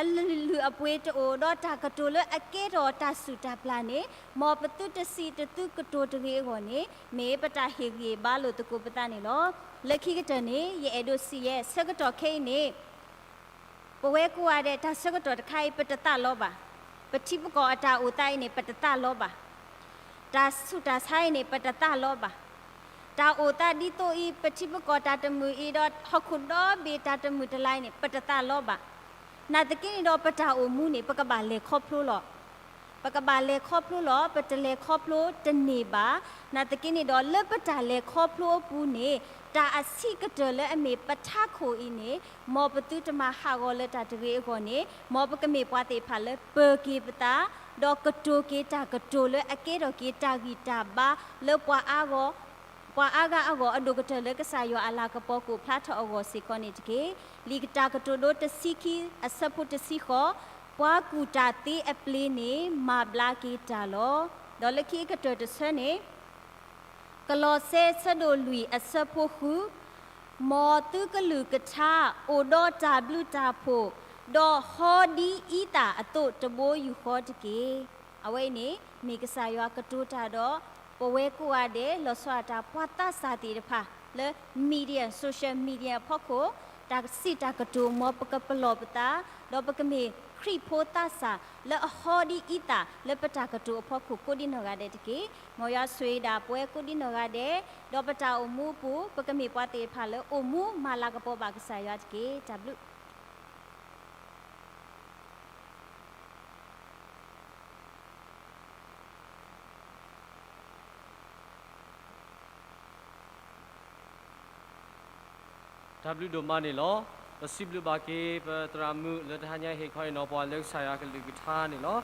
အလုၢ်အပှ့ၤတအိၣ်, ဒီးတၢ်ကတိၤလၢအကဲထီၣ်တၢ်စူၢ်တၢ်ပျၢ်န့ၣ်, မ်ပသုတစံးတသုကတိၤတဂ့ၤအဂီၢ်န့ၣ် မ့ၢ်ပတၢ်ဟ့ၣ်ဂံၢ်ဟ့ၣ်ဘါလိာ်သကိးပသးန့ၣ်လီၤ. လၢခံကတၢၢ်န့ၣ် ယအဲၣ်ဒိးစံးယဲၢ် ဆၢကတီၢ်ခဲအံၤန့ၣ် ပဝဲကိးဂၤဒဲး တၢ်ဆၢကတီၢ်တခါအံၤ ပတသးလီဘၣ်. ပထံပကီၢ်အတၢ်အိၣ်သးအံၤန့ၣ် ပတသးလီဘၣ်. တၢ်ဆူးတၢ်ဆါအံၤန့ၣ် ပတသးလီဘၣ်. တၢ်အိၣ်သးဒ်သိးအံၤ ပထံပကီၢ်တၢ်တမုာ်အံၤဒီး ဟီၣ်ခိၣ်ဒီဘ့ၣ်တၢ်တမုာ်တလၤအံၤန့ၣ် ပတသးလီဘၣ်. နာ်သက့န့ၣ်ဒီး ပတၢ်အိၣ်မူန့ၣ် ပကဘၣ်လဲၤခီဖျိလီၤ. ပကဘၣ်လဲၤခီဖျိလီၤ. ပတလဲၤခီဖျိတန့ၢ်ဘၣ်. နာ်သက့န့ၣ်ဒီး လၢပတၢ်လဲၤခီဖျိအပူၤန့ၣ် တၢ်အဆံးကတၢၢ်လၢအမ့ၢ်ပထးခိၣ်အံၤန့ၣ် မ်ပသုတမၤဟးဂီၤလၢၤတၢ်တဂ့ၤအဂီၢ်န့ၣ် မ်ပကမ့ၢ်ပှၤသ့ၣ်တဖၣ်လၢပၢၤက့ၤပသး ဒီးကတိၤက့ၤတၢ်ကတိၤလၢအကဲထီၣ်က့ၤတၢ်ဂံၢ်တၢ်ဘါလၢပှၤအါဂၤ ပှၤအါဂၤအဂီၢ် အဒိၣ်ကတၢၢ်လၢကစၢ်ယွၤအလၤကပီၤကအိၣ်ဖျါထီၣ်အဂီၢ်စ့ၢ်ကီးန့ၣ်တက့ၢ်. လံာ်တၢ်ကတိၤဒိတဆံခံ အဆၢဖိတဆံဃိး, ပှၤကူၣ်တၢ်သ့အပျ့ၤန့ၣ် မၤဘျါက့ၤတၢ်လီၤ. ဒီးလၢခံအကတၢၢ်တဆၢန့ၣ် ကလီးစဲ ဆၢဒိၣ်လွံၢ် အဆၢဖိဃု, မ်သုကလုၢ်ကထါ အိၣ်ဒီးတၢ်ဘျုးတၢ်ဖှိၣ်, ဒီးဟီဒ်အံသၣ်အသိးတဘိယူၢ်ဃီတက့ၢ်. အဝဲအံၤန့ၣ် မ့ၢ်ကစၢ်ယွၤကတိၤတၢ်ဒီး ပဝဲကိးဂၤဒဲး လီၤဆီဒၣ်တၢ် ပှၤသးစၢ်သ့ၣ်တဖၣ်လၢ media, social media အဖီခိၣ်, တၢ်စံးတၢ်ကတိၤ မ်ပကပလီၢ်ပသး, ဒီးပကမ့ၢ်ခရံာ်ဖိသးစၢ်လၢအဟီဒ်အံသၣ် လၢပတၢ်ကတိၤအဖီခိၣ် ကိးဒံနီၢ်ဂၤဒဲးတက့ၢ်. မ်ယွၤဆိၣ်ဂ့ၤဒၣ်ပဝဲကိးဒံနီၢ်ဂၤဒဲး, ဒီးပတၢ်အိၣ်မူအပူၤ ပကမ့ၢ်ပှၤသ့ၣ်တဖၣ်လၢအိၣ်မူမၤလၤကပီၤဘၣ်ကစၢ်ယွၤတက့ၢ်. တၢ်ဘျုး တၢ်ဘျုးဒိၣ်မးန့ၣ်လီၤ. ပစံးဘျုးဘၣ်က့ၤ ပသရၣ်မုၣ်လၢတဟါညါဟ့ၣ်ခီအံၤ နီၢ်ပှၤလၢကစၢ်ယွၤအကလုၢ်ကထါန့ၣ်လီၤ.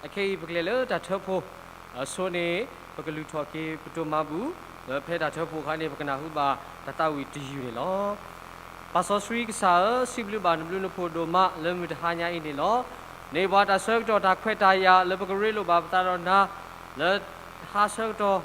အခဲအံၤပကလဲၤလၢတၢ်ထၢဖှိၣ်အဆိန့ၣ် ပကလုၢ်ထီၣ်က့ၤပတိၢ်မၤဘူၣ် လၢဖဲတၢ်ထၢဖှိၣ်အခါန့ၣ် ပကနၢ်ဟူဘၣ်တၢ်သးဝံၣ်တယုၢ်န့ၣ်လီၤ. ပၢ်စီဆှံကစၢ်ဧၢ, စံးဘျုးဘၣ်နဘျုးနဖှိၣ်ဒိၣ်မးလၢမုၢ်တဟါညါအံၤန့ၣ်လီၤ. န့ၢ်ပှၤတၢ်ဆၢကတီၢ်တၢ်ခွဲးတၢ်ယာ်လၢပကရ့လိာ်ဘၣ်ပသးဒီးနၤ လၢဟါဆၢကတီၢ်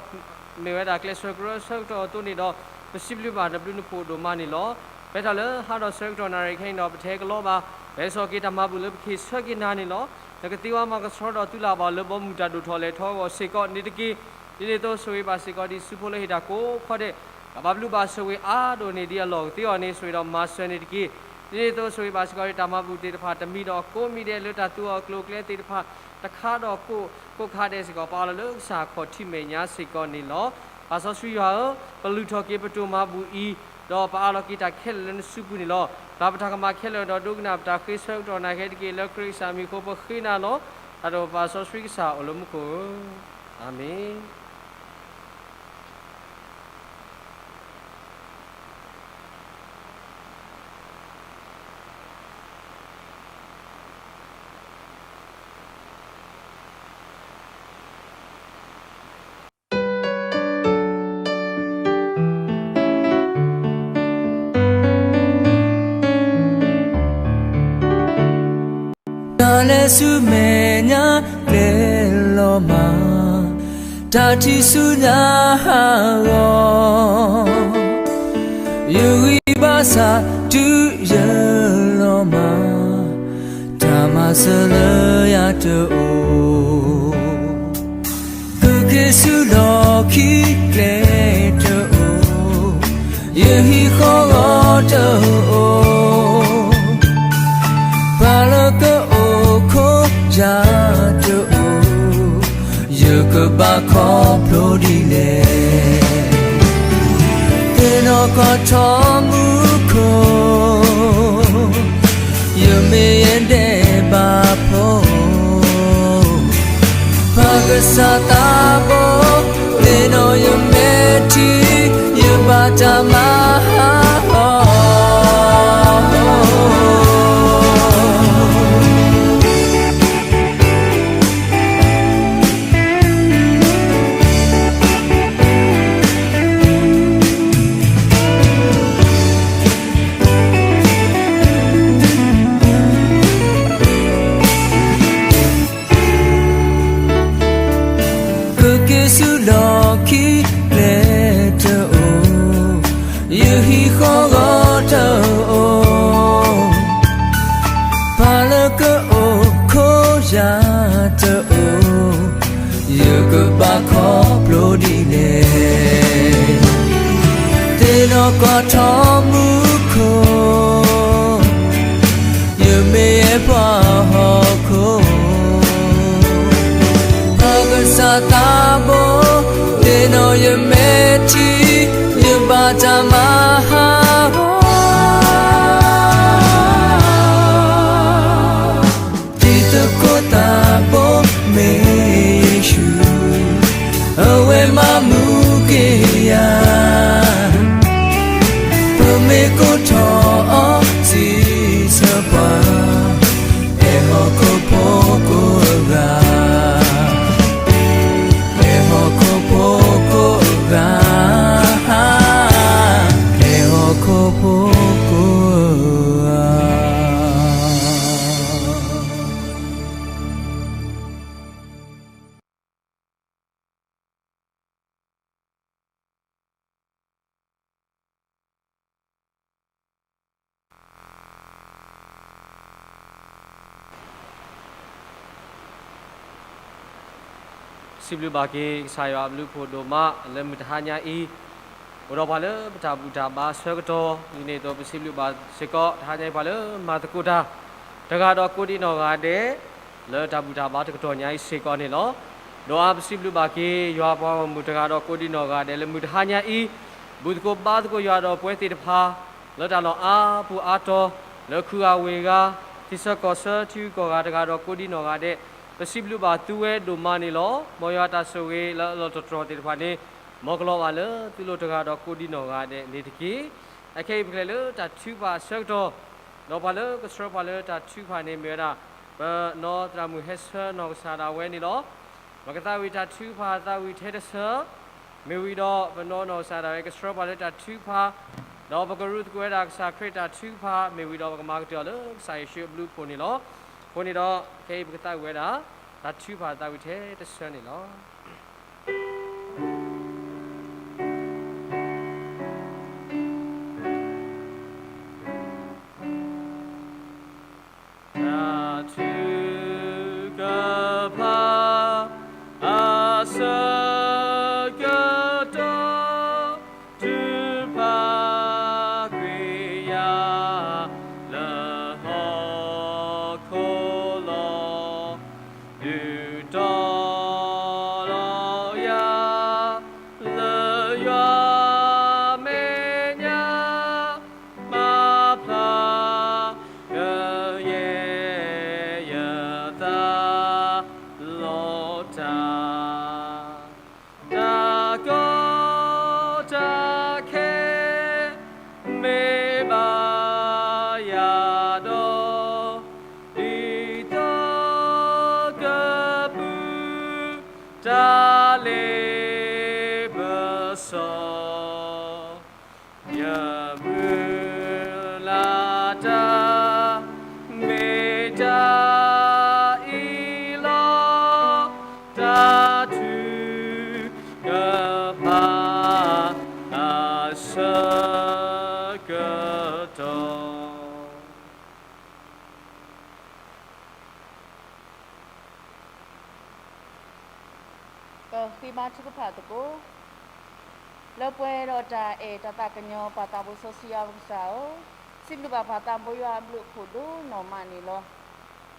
မ့ၢ်ဝဲဒၣ်ကျဲးစၢးကရၢအဆၢကတီၢ်အသိးန့ၣ်ဒီး ပစံးဘျုးဘၣ်နဘျုးနဖှိၣ်ဒိၣ်မးန့ၣ်လီၤ. ဖဲတၢ်လၢဟါဒီးဆၢကတီၢ်နၣ်ရံၣ်ခဲအံၤဒီး ပထဲကလီဘၣ် ပဟဲစိာ်က့ၤတၢ်မၤဘူၣ်လၢပကဟ့ၣ်ဆၢက့ၤနၤန့ၣ်လီၤ. နကသ့ဝဲမၤကဆှီဒီးသုလၢ်ဘၣ်လၢဘီမုၢ်တၢ်ဒိၣ်ထီၣ်လဲၢ်ထီၣ်အဂီၢ်စ့ၢ်ကီးန့ၣ်တက့ၢ်. ဒ်န့ၣ်အသိးဆိၣ်ဂ့ၤဘၣ်စ့ၢ်ကီးဒံးဆူဖိလၢဟ့ၣ်တၢ်ကိးခီဒဲး, ကဘၣ်ဘျုးဘၣ်ဆိၣ်ဂ့ၤအါဒိၣ်န့ၢ်ဒံးအလီၢ်ကသ့အီၤန့ၣ် ဆိၣ်ဂ့ၤဒီးမၤစၢၤန့ၣ်တက့ၢ်. ဒ်န့ၣ်အသိးဆိၣ်ဂ့ၤဘၣ်စ့ၢ်ကီးဒံးတၢ်မၤဘူၣ်သ့ၣ်တဖၣ် တမံၤဒီးကိးမံၤဒဲးလၢတၢ်သူအီၤကျိၤကျဲသ့ၣ်တဖၣ် တခါဒီးကိး ကိးခါဒဲးစ့ၢ်ကီး ပအါလီၤလၢကစၢ်ခီၣ်ထံးမဲာ်ညါစ့ၢ်ကီးန့ၣ်လီၤ. ပၢ်စီဆှံယွၤဧၢ, ပလုၢ်ထီၣ်က့ၤပတိၢ်မၤဘူၣ်အံၤ, ဒီးပအးလီၤက့ၤတၢ်ခဲလၢာ်လၢနစုပူၤန့ၣ်လီၤ. ပျၢ်ပတၢ်ကမၣ်ခဲလၢာ်ဒီးဒိကနၣ်ပတၢ်ဃ့ဆၢကတီၢ်နၤခဲတက့ၢ်. လၢခရံာ်ကစၢ်မံၤအဃိပဃ့နၤလီၤ. တၢ်ဒိၣ်ပၢ်စီဆှံကစၢ်အိၣ်လၢမူခိၣ်ဧၢ, အၤမ့ၣ်. တၢ်လဲၤဆူမဲာ်ညါကျဲလီၤမး, တၢ်ထံၣ်ဆူညါဟးဂီၤ, ယဂံၢ်ဘါစၢ်တုၤယလီၤမး, တၢ်မၤစၢၤလၢယၤတအိၣ်, ကက့ၤဆူလီၢ်ခံကျဲတအိၣ်, ယဟံၣ်ဃီဂီၤတအိၣ်, ပှၤလၢကအိၣ်ခိးယၤတအိၣ်, ယကဘၣ်ခီဖျိဒ်လဲၣ်. သ့ၣ်နီၣ်ကီၢ်ထီမူခိၣ်, ယမ့ၢ်ယဒဲးဘးဖိ, ပၢ်ကစၢ်သးဘိ, သ့ၣ်နီၣ်ယမဲာ်ထံ, ယဘၣ်တၢ်မၤဟးဂီၤ. ကက့ၤဆူလီၢ်ခံကျဲတအိၣ်, ယဟံၣ်ဃီဂီၤတအိၣ်, ပှၤလၢကအိၣ်ခိးယၤတအိၣ်, ယကဘၣ်ခီဖျိဒ်လဲၣ်. သ့ၣ်နီၣ်ကီၢ်ထီမူခိၣ်, ယမ့ၢ်ယဲပှၤဟီၣ်ခိၣ်, ပၢ်ကစၢ်သးဘိ, သ့ၣ်နီၣ်ယမဲာ်ထံ, ယဘၣ်တၢ်မၤဟးဂီၤ. တံၤသကိးသးဘိမ့ၢ်ယ့ၣ်ၡူး, အဝဲမၤမူက့ၤယၤ, ပမ့ၢ်ကိးထီၣ်အီၤစံးဆၢပှၤ, အဲၣ်ဟီၣ်ခိၣ်ဖိကိးဂၤ, အဲၣ်ဟီၣ်ခိၣ်ဖိကိးဂၤ. စံးဘျုးဘၣ်က့ၤကစၢ်ယွၤအဘျုးအဖှိၣ်ဒိၣ်မးလၢမုၢ်တဟါညါအံၤ, အိၣ်ဒီးပှၤလၢပတၢ်ဘူၣ်တၢ်ဘါအဆၢကတီၢ်, ဒ်န့ၣ်အသိးပစံးဘျုးဘၣ်စ့ၢ်ကီး တဟါညါအံၤပှၤလၢမၤသကိးတၢ် တဂၤဒီးကိးဒံနီၢ်ဂၤဒဲး လၢတၢ်ဘူၣ်တၢ်ဘါတကတီၢ်ညါအံၤစ့ၢ်ကီးန့ၣ်လီၤ. ဒီးအါပစံးဘျုးဘၣ်က့ၤ ယွၤပှၤဂီၢ်မုၢ်တဂၤဒီးကိးဒံနီၢ်ဂၤဒဲးလၢမုၢ်တဟါညါအံၤ, ဘူၣ်သကိးဘါသကိးယွၤဒီးပဝဲသ့ၣ်တဖၣ် လၢတၢ်လီၢ်အါပူၤအါတီၤ, လၢခုဂၤဝ့ၢ်ဂၤ, ထံဆၢကီၢ်ဆၢထံဂုၤကီၢ်ဂၤတဂၤဒီးကိးဒံနီၢ်ဂၤဒဲး, ပစံးဘျုးဘၣ်သုဝဲဒိၣ်မးန့ၣ်လီၤ. မ်ယွၤတၢ်ဆိၣ်ဂ့ၤလၢအလီၢ်တတြီၢ်သ့ၣ်တဖၣ်န့ၣ် မ်ကလီၤဘၣ်လၢသုလိၤတဂၤဒီးကိးဒံနီၢ်ဂၤဒဲးန့ၣ်တက့ၢ်. အခဲအံၤပကလဲၤလၢတၢ်ထုကဖၣ်အဆၢကတီၢ်, ဒီးပှၤလၢကဆှၢပှၤလၢတၢ်ထုကဖၣ်န့ၣ်မ့ၢ်ဝဲဒၣ် ပနီၢ်သရၣ်မုၣ်ဟဲဆၢနီၢ်ကစၢ်ဒၣ်ဝဲန့ၣ်လီၤ. ပကသးဝံၣ်တၢ်ထုကဖၣ်သးဝံၣ်ထဲတဆၢ, မ့ၢ်ဝံၤဒီးပနီၢ်နီၢ်ကစၢ်ဒၣ်ဝဲ ကဆှၢပှၤလၢတၢ်ထုကဖၣ်, ဒီးပကရူၢ်သကိးဝဲဒၣ်ကစၢ်ခရံာ်တၢ်ထုကဖၣ် မ့ၢ်ဝံၤဒီးပကမၤကတၢၢ်အီၤလၢကစၢ်ယ့ၣ်ၡူးအဘျုးအဖှိၣ်န့ၣ်လီၤ. အဃိန့ၣ်ဒီး ခဲအံၤပကသးဝံၣ်ဝဲဒၣ် တၢ်ထုကဖၣ်သးဝံၣ်ထဲတဆၢန့ၣ်လီၤ. တၢ်ထုကဖၣ်အဆၢကတီၢ်, ထုကဖၣ်ကွံာ်ယၤလၢဟီၣ်ခိၣ်လီၤ. ဒုးတီၤလီၤယၤလၢယွၤမဲာ်ညါ, မၤဖျါ ကယဲၢ်ယသးလီၤတၢ်, တၢ်ကီတၢ်ခဲ မ့ၢ်ဘၣ်ယၤဒီး, ဒ်သိးကပုၢ် တၢ်လ့ပစီ ယမုၢ်လၢ်တၢ် မ့ၢ်တၢ်အံၤလီၤ. တၢ်ထုကဖၣ်အဆၢကတီၢ် ပဃ့ဘါထုကဖၣ်သကိး, လၢပှဲၤဒီးတၢ်အဲၣ်တၢ်သးကညီၤ ပၢ်သးဘိစီဆှံယွၤပကစၢ်ဧၢ, စံးဘျုးဘၣ်ပၢ်သးဘိယွၤအဘျုးအဖှိၣ်ဒိၣ်နီၢ်မးန့ၣ်လီၤ.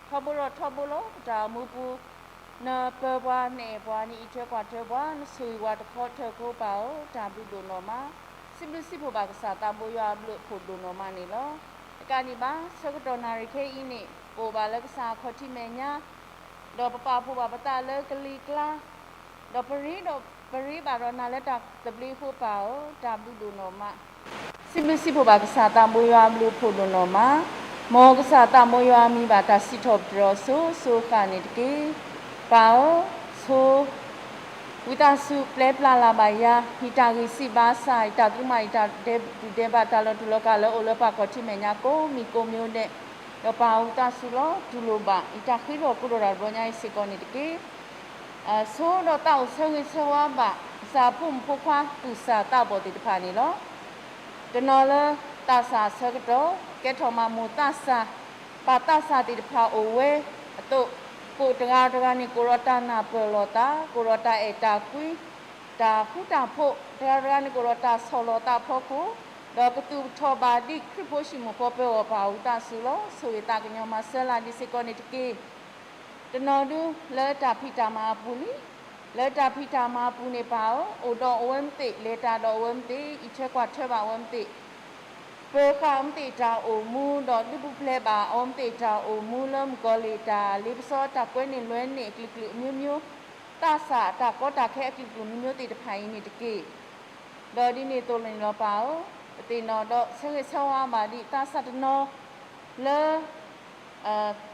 ထီဘိဒီးထီဘိလီၤ ပတၢ်အိၣ်မူပူၤ, နပၢၤပှၤ နအဲၣ်ပှၤ နအံးထွဲကွၢ်ထွဲပှၤ နဆိၣ်ဂ့ၤပှၤတခီတၢၤဖိပၢ်ဧၢ, တၢ်ဘျုးဒိၣ်နီၢ်မး, စံးဘျုးစံးဖှိၣ်ဘၣ်ကစၢ်သးဘိယွၤအဘျုးအဖှိၣ်ဒိၣ်နီၢ်မးန့ၣ်လီၤ. တကးဒံးဘၣ် ဆၢကတီၢ်နၣ်ရံၣ်ခဲအံၤန့ၣ် ပအိၣ်ဘၣ်လၢကစၢ်အခီၣ်ထံးမဲာ်ညါ ဒီးပပာ်ဖှိၣ်ဘၣ်ပသးလၢကလံၤကျါ, ဒီးပရ့ဒီးပရ့ဘၣ်ဒီးနၤလၢတၢ်သဘျ့အဃိပၢ်ဧၢ, တၢ်ဘျုးဒိၣ်နီၢ်မး, စံးဘျုးစံးဖှိၣ်ဘၣ်ကစၢ်သးဘိယွၤအဘျုးအဖှိၣ်ဒိၣ်နီၢ်မး, မ်ကစၢ်သးဘိယွၤမံၤဘၣ်တၢ်စံးထီၣ်ပတြၢၤအီၤစိၤစိၤဃၣ်န့ၣ်တက့ၢ်. ပၢ်ဧၢ, ဆိ ဝံသးစူၤပျဲပျၢ်လၢ်ဘၣ်ယၤ, ယတၢ်ဂံၢ်စၢ်ဘါစၢ်, ယတၢ်သရူးမး, ယတၢ်ဒဲးပူၤဒဲးဘး တၢ်လီၤတူာ်လီၤကာ်လၢအိၣ်လၢပှၤခီၣ်ထံးမဲာ်ညါကိးမံၤကိးမံၤဒဲး, ဒီးပၢ်ဝံသးစူၤလီၤ တူၢ်လိာ်ဘၣ် ယတၢ်ဃ့ထီၣ်ကိးထီၣ်တၢ်တဘျီညါအံၤစ့ၢ်ကီးန့ၣ်တက့ၢ်. ဆိဒီးသးအိၣ်ဆၢဂ့ၤဆၢဝါဘၣ် ကစၢ်အဖိမုၣ်ဖိခွါသူၣ်စၢ်သးဘီၣ်သ့ၣ်တဖၣ်န့ၣ်လီၤ. တနီၤလၢသးစၢ်အဆၢကတီၢ် ကဲထီၣ်မၤမိၢ်သးစၢ်, ပၢ်သးစၢ်သ့ၣ်တဖၣ်အိၣ်ဝဲအသိး, ကိးတဂၤတဂၤန့ၣ် ကိးဒီးတၢ်နၢ်ပၢၢ်လိာ်သး, ကိးဒီးတၢ်အဲၣ်တၢ်ကွံ, တၢ်ဃူတၢ်ဖိး, တဂၤတဂၤန့ၣ် ကိးဒီးတၢ်ဆီၣ်လီၤသးဖီခိၣ်, ဒီးကသူၣ်ထီၣ်ဘၣ်ဒ်ခရံာ်ဖိဟံၣ်မုၢ်ဃီပၢၤအဂီၢ် ပၢ်ဝံသးစူၤလီၤ ဆိၣ်ဂ့ၤသးကညီၤမၤစၢၤလၢ်ဒ်စ့ၢ်ကီးန့ၣ်တက့ၢ်. တနီၤဒုလၢတၢ်ဖံးတၢ်မၤအပူၤလံ, လၢတၢ်ဖံးတၢ်မၤအပူၤန့ၣ်ပၢ်ဧၢ, အိၣ်ဒီးအဝဲမ့ၢ်သ့ၣ်, လဲၤတၢ်ဒီးအဝဲမ့ၢ်သ့ၣ်, အံးထွဲကွၢ်ထွဲဘၣ်အဝဲမ့ၢ်သ့ၣ်, ပၢၤဃာ်အဝဲမ့ၢ်သ့ၣ်တၢ်အိၣ်မူ, ဒီးဒုးပူၤဖျဲးဘၣ်အဝဲမ့ၢ်သ့ၣ်တၢ်အိၣ်မူလၢမုၣ်ကီၤလံၢ်တၢ်လ့ပစီတၢ်ကွဲန့ၢ်လွဲန့ၢ်အကလုာ်ကလုာ်အမျိုးမျိုး, သးစၢ်တၢ်ကီတၢ်ခဲအကလုာ်ကလုာ်မျိုးမျိုးသ့ၣ်တဖၣ်အံၤန့ၣ်တက့ၢ်. ဒီးဒ်န့ၣ်အသိးန့ၣ်လီၤပၢ်ဧၢ, ပသ့ၣ်နီၣ်ဒီးဆၢဂ့ၤဆၢဝါဘၣ်ဒ်သးစၢ်တနီၤ လၢ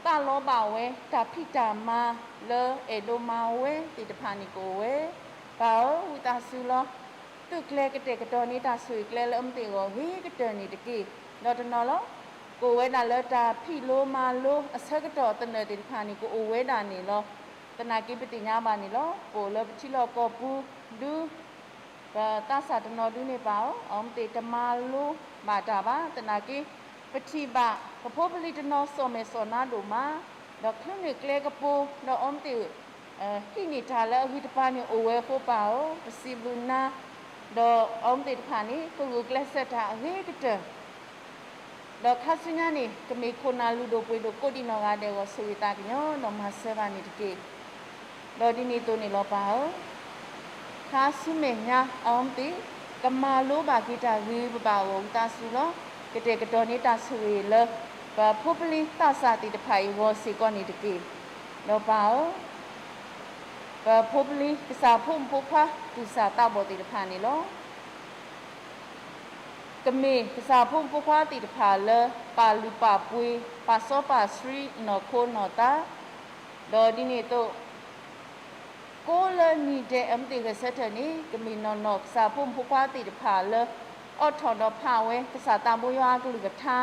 သးလီဘၣ်ဝဲတၢ်ဖံးတၢ်မၤလၢအဲၣ်ဒိးမၤဝဲသ့ၣ်တဖၣ်န့ၣ်ကအိၣ်ဝဲ, ပၢ်ဧၢ, ဝံသးစူၤလီၤ သုးကျဲၤကတဲာ်ကတီၤန့ၢ်တၢ်ဆိၣ်ဂ့ၤကျဲလၢအဝဲမ့ၢ်သ့ၣ်အဂီၢ်ဂ့ၤကတၢၢ်န့ၣ်တက့ၢ်. ဒီးတနီၤလီၤ ကအိၣ်ဝဲဒၣ်လၢတၢ်ဖံးလိမၤလိအဆၢကတီၢ်သနၢၣ်သ့ၣ်တဖၣ်န့ၣ် ကအိၣ်ဝဲဒၣ်န့ၣ်လီၤ. သနာ်က့ပသ့ၣ်ညါဘၣ်န့ၣ်လီၤ. ပအိၣ်လၢပထံလီၢ်ကီၢ်ပူၤဒု ပသးစၢ်တနီၤဒုန့ၣ်ပၢ်ဧၢ, အဝဲမ့ၢ်သ့ၣ်တမၤလိဘၣ်တၢ်ဘၣ်. သနာ်က့ ပထံၣ်ဘၣ် ပဖိပလံၤတနီၤစီၣ်မဲာ်စီၣ်နါဒိၣ်မး, ဒီးချုးန့ၢ်ကျဲကပူၤ, ဒီးအဝဲမ့ၢ်သ့ၣ် ဟံးန့ၢ်တၢ်လၢအဂံၢ်တပၤန့ၣ်အိၣ်ဝဲအဃိပၢ်ဧၢ, ပစံးဘျုးနၤ, ဒီးအီၤမ့ၢ်သ့ၣ်တဖၣ်န့ၣ် ကဂုာ်ကျဲးစၢးတၢ်အဂ့ၤကတၢၢ် ဒီးခါဆူညါန့ၣ် ကမ့ၢ်ခိၣ်နၢ်လုၢ်ဒိၣ်ပှ့ၤဒိၣ်ကိးဒံနီၢ်ဂၤဒဲးအဂီၢ် ဆိၣ်ဂ့ၤသးကညီၤဒီးမၤစၢၤဘၣ်န့ၣ်တက့ၢ်. ဒီးဒ်န့ၣ်အသိးန့ၣ်လီၤပၢ်ဧၢ, ခါဆူမဲာ်ညါအီၤမ့ၢ်သ့ၣ် ကမၤလိဘၣ်က့ၤတၢ်ဂ့ၤပဘၣ်အဂီၢ်ဝံသးစူၤလီၤ. ကတဲာ်ကတီၤန့ၢ်တၢ်ဆိၣ်ဂ့ၤလၢ ပဖိပလံၤသးစၢ်သ့ၣ်တဖၣ်အံၤအဂီၢ်စ့ၢ်ကီးန့ၣ်တက့ၢ်. ဒီးပၢ်ဧၢ ပဖိပလံၤ ကစၢ်ဖိမုၣ်ဖိခွါသူၣ်စၢ်သးဘီၣ်သ့ၣ်တဖၣ်န့ၣ်လီၤ. ကမ့ၢ်ကစၢ်ဖိမုၣ်ဖိခွါသ့ၣ်တဖၣ်လၢ ပာ်လုၢ်ပာ်ပှ့ၤ ပာ်စီပာ်ဆှံနီၢ်ခိနီၢ်သး, ဒီးဒ်န့ၣ်အသိး ကိးလၢနံၤဒဲးအမ့ၢ်သ့ၣ်ဂဲၤဆၢထၢၣ်န့ၣ် ကမ့ၢ်နီၢ်နီၢ်ကစၢ်ဖိမုၣ်ဖိခွါသ့ၣ်တဖၣ်လၢ အိးထီၣ်ဒီးဖးဝဲ ကစၢ်သးဘိယွၤအကလုၢ်ကထါ,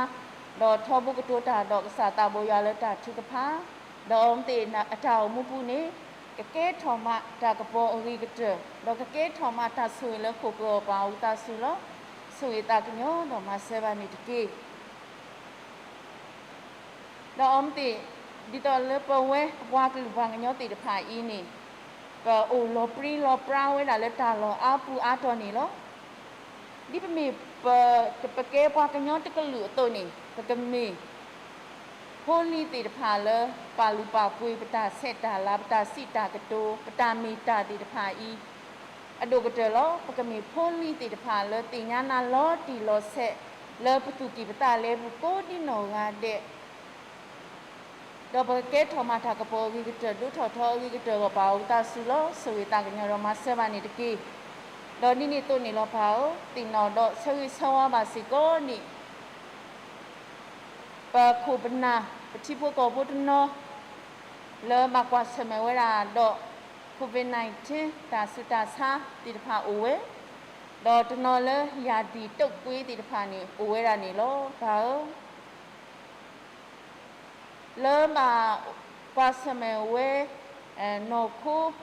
ဒီးထီဘိကတိၤတၢ်ဒီးကစၢ်သးဘိယွၤလၢတၢ်ထုကဖၣ်, ဒီးအီၤမ့ၢ်သ့ၣ်အတၢ်အိၣ်မူပူၤန့ၣ် ကကဲထီၣ်မးတၢ်ကပီၤအဂ့ၤကတၢၢ်, ဒီးကကဲထီၣ်မးတၢ်ဆိၣ်ဂ့ၤလၢခိၣ်ကီၢ်ပၢ်ဝံသးစူၤလီၤ. ဆိၣ်ဂ့ၤသးကညီၤဒီးမၤစၢၤဘၣ်န့ၣ်တက့ၢ်. ဒီးအီၤမ့ၢ်သ့ၣ် ဒ်သိးလၢပဝဲပပှၤကလုာ်ပှၤကညီသ့ၣ်တဖၣ်အံၤန့ၣ် ပအိၣ်လီၤပြံလီၤပြါဝဲဒၣ်လၢတၢ်လီၢ်အါပူၤအါတီၢ်န့ၣ်လီၤ. ဒ်ပမ့ၢ်ပ ပကဲပှၤကညီတကလုာ်အသိးန့ၣ် ပကမ့ၢ် ဖိလံၤသ့ၣ်တဖၣ်လၢ ပာ်လုၢ်ပာ်ပှ့ၤပတၢ်ဆဲးတၢ်လၤ ပတၢ်စံးတၢ်ကတိၤ ပတၢ်မ့ၢ်တၢ်သ့ၣ်တဖၣ်အံၤ အဒိၣ်ကတၢၢ်လီၤ. ပကမ့ၢ်ဖိလံၤသ့ၣ်တဖၣ်လၢသ့ၣ်ညါနၤလီၤတံၢ်လီၤဆဲး လၢပသူၣ်ကံၢ်ပသးလဲပူၤကိးဒံနီၢ်ဂၤဒဲး ဒီးပကကဲထီၣ်မးတၢ်ကပီၤအဂ့ၤကတၢၢ် ဒိးထီၣ်ထီအဂ့ၤကတၢၢ်အဂီၢ် ပၢ်ဧၢ ဝံသးစူၤလီၤ. ဆိၣ်ဂ့ၤသးကညီၤဒီးမၤစၢၤဘၣ်န့ၣ်တက့ၢ်. ဒီးဒ်န့ၣ်အသိးန့ၣ်လီၤ ပၢ်ဧၢ, သ့ၣ်နီၣ်ဒီးဆၢဂ့ၤဆၢဝါဘၣ်စ့ၢ်ကီးန့ၣ် ပခိၣ်ပနၢ် ပထံဖိကီၢ်ဖိတနီၤ လၢဘၣ်ကွၢ်ဆၢၣ်မဲာ်ဝဲဒၣ်ဒီး COVID nineteen တၢ်ဆူးတၢ်ဆါသ့ၣ်တဖၣ်အိၣ်ဝဲ, ဒီးတနီၤလၢယၢ်ဒံၣ်တုပ်ကွေးသ့ၣ်တဖၣ်န့ၣ် အိၣ်ဝဲဒၣ်န့ၣ်လီၤ. ပၢ်ဧၢ လၢဘၣ်ကွၢ်ဆၢၣ်မဲာ်ဝဲ နီၢ်ခိ တၢ်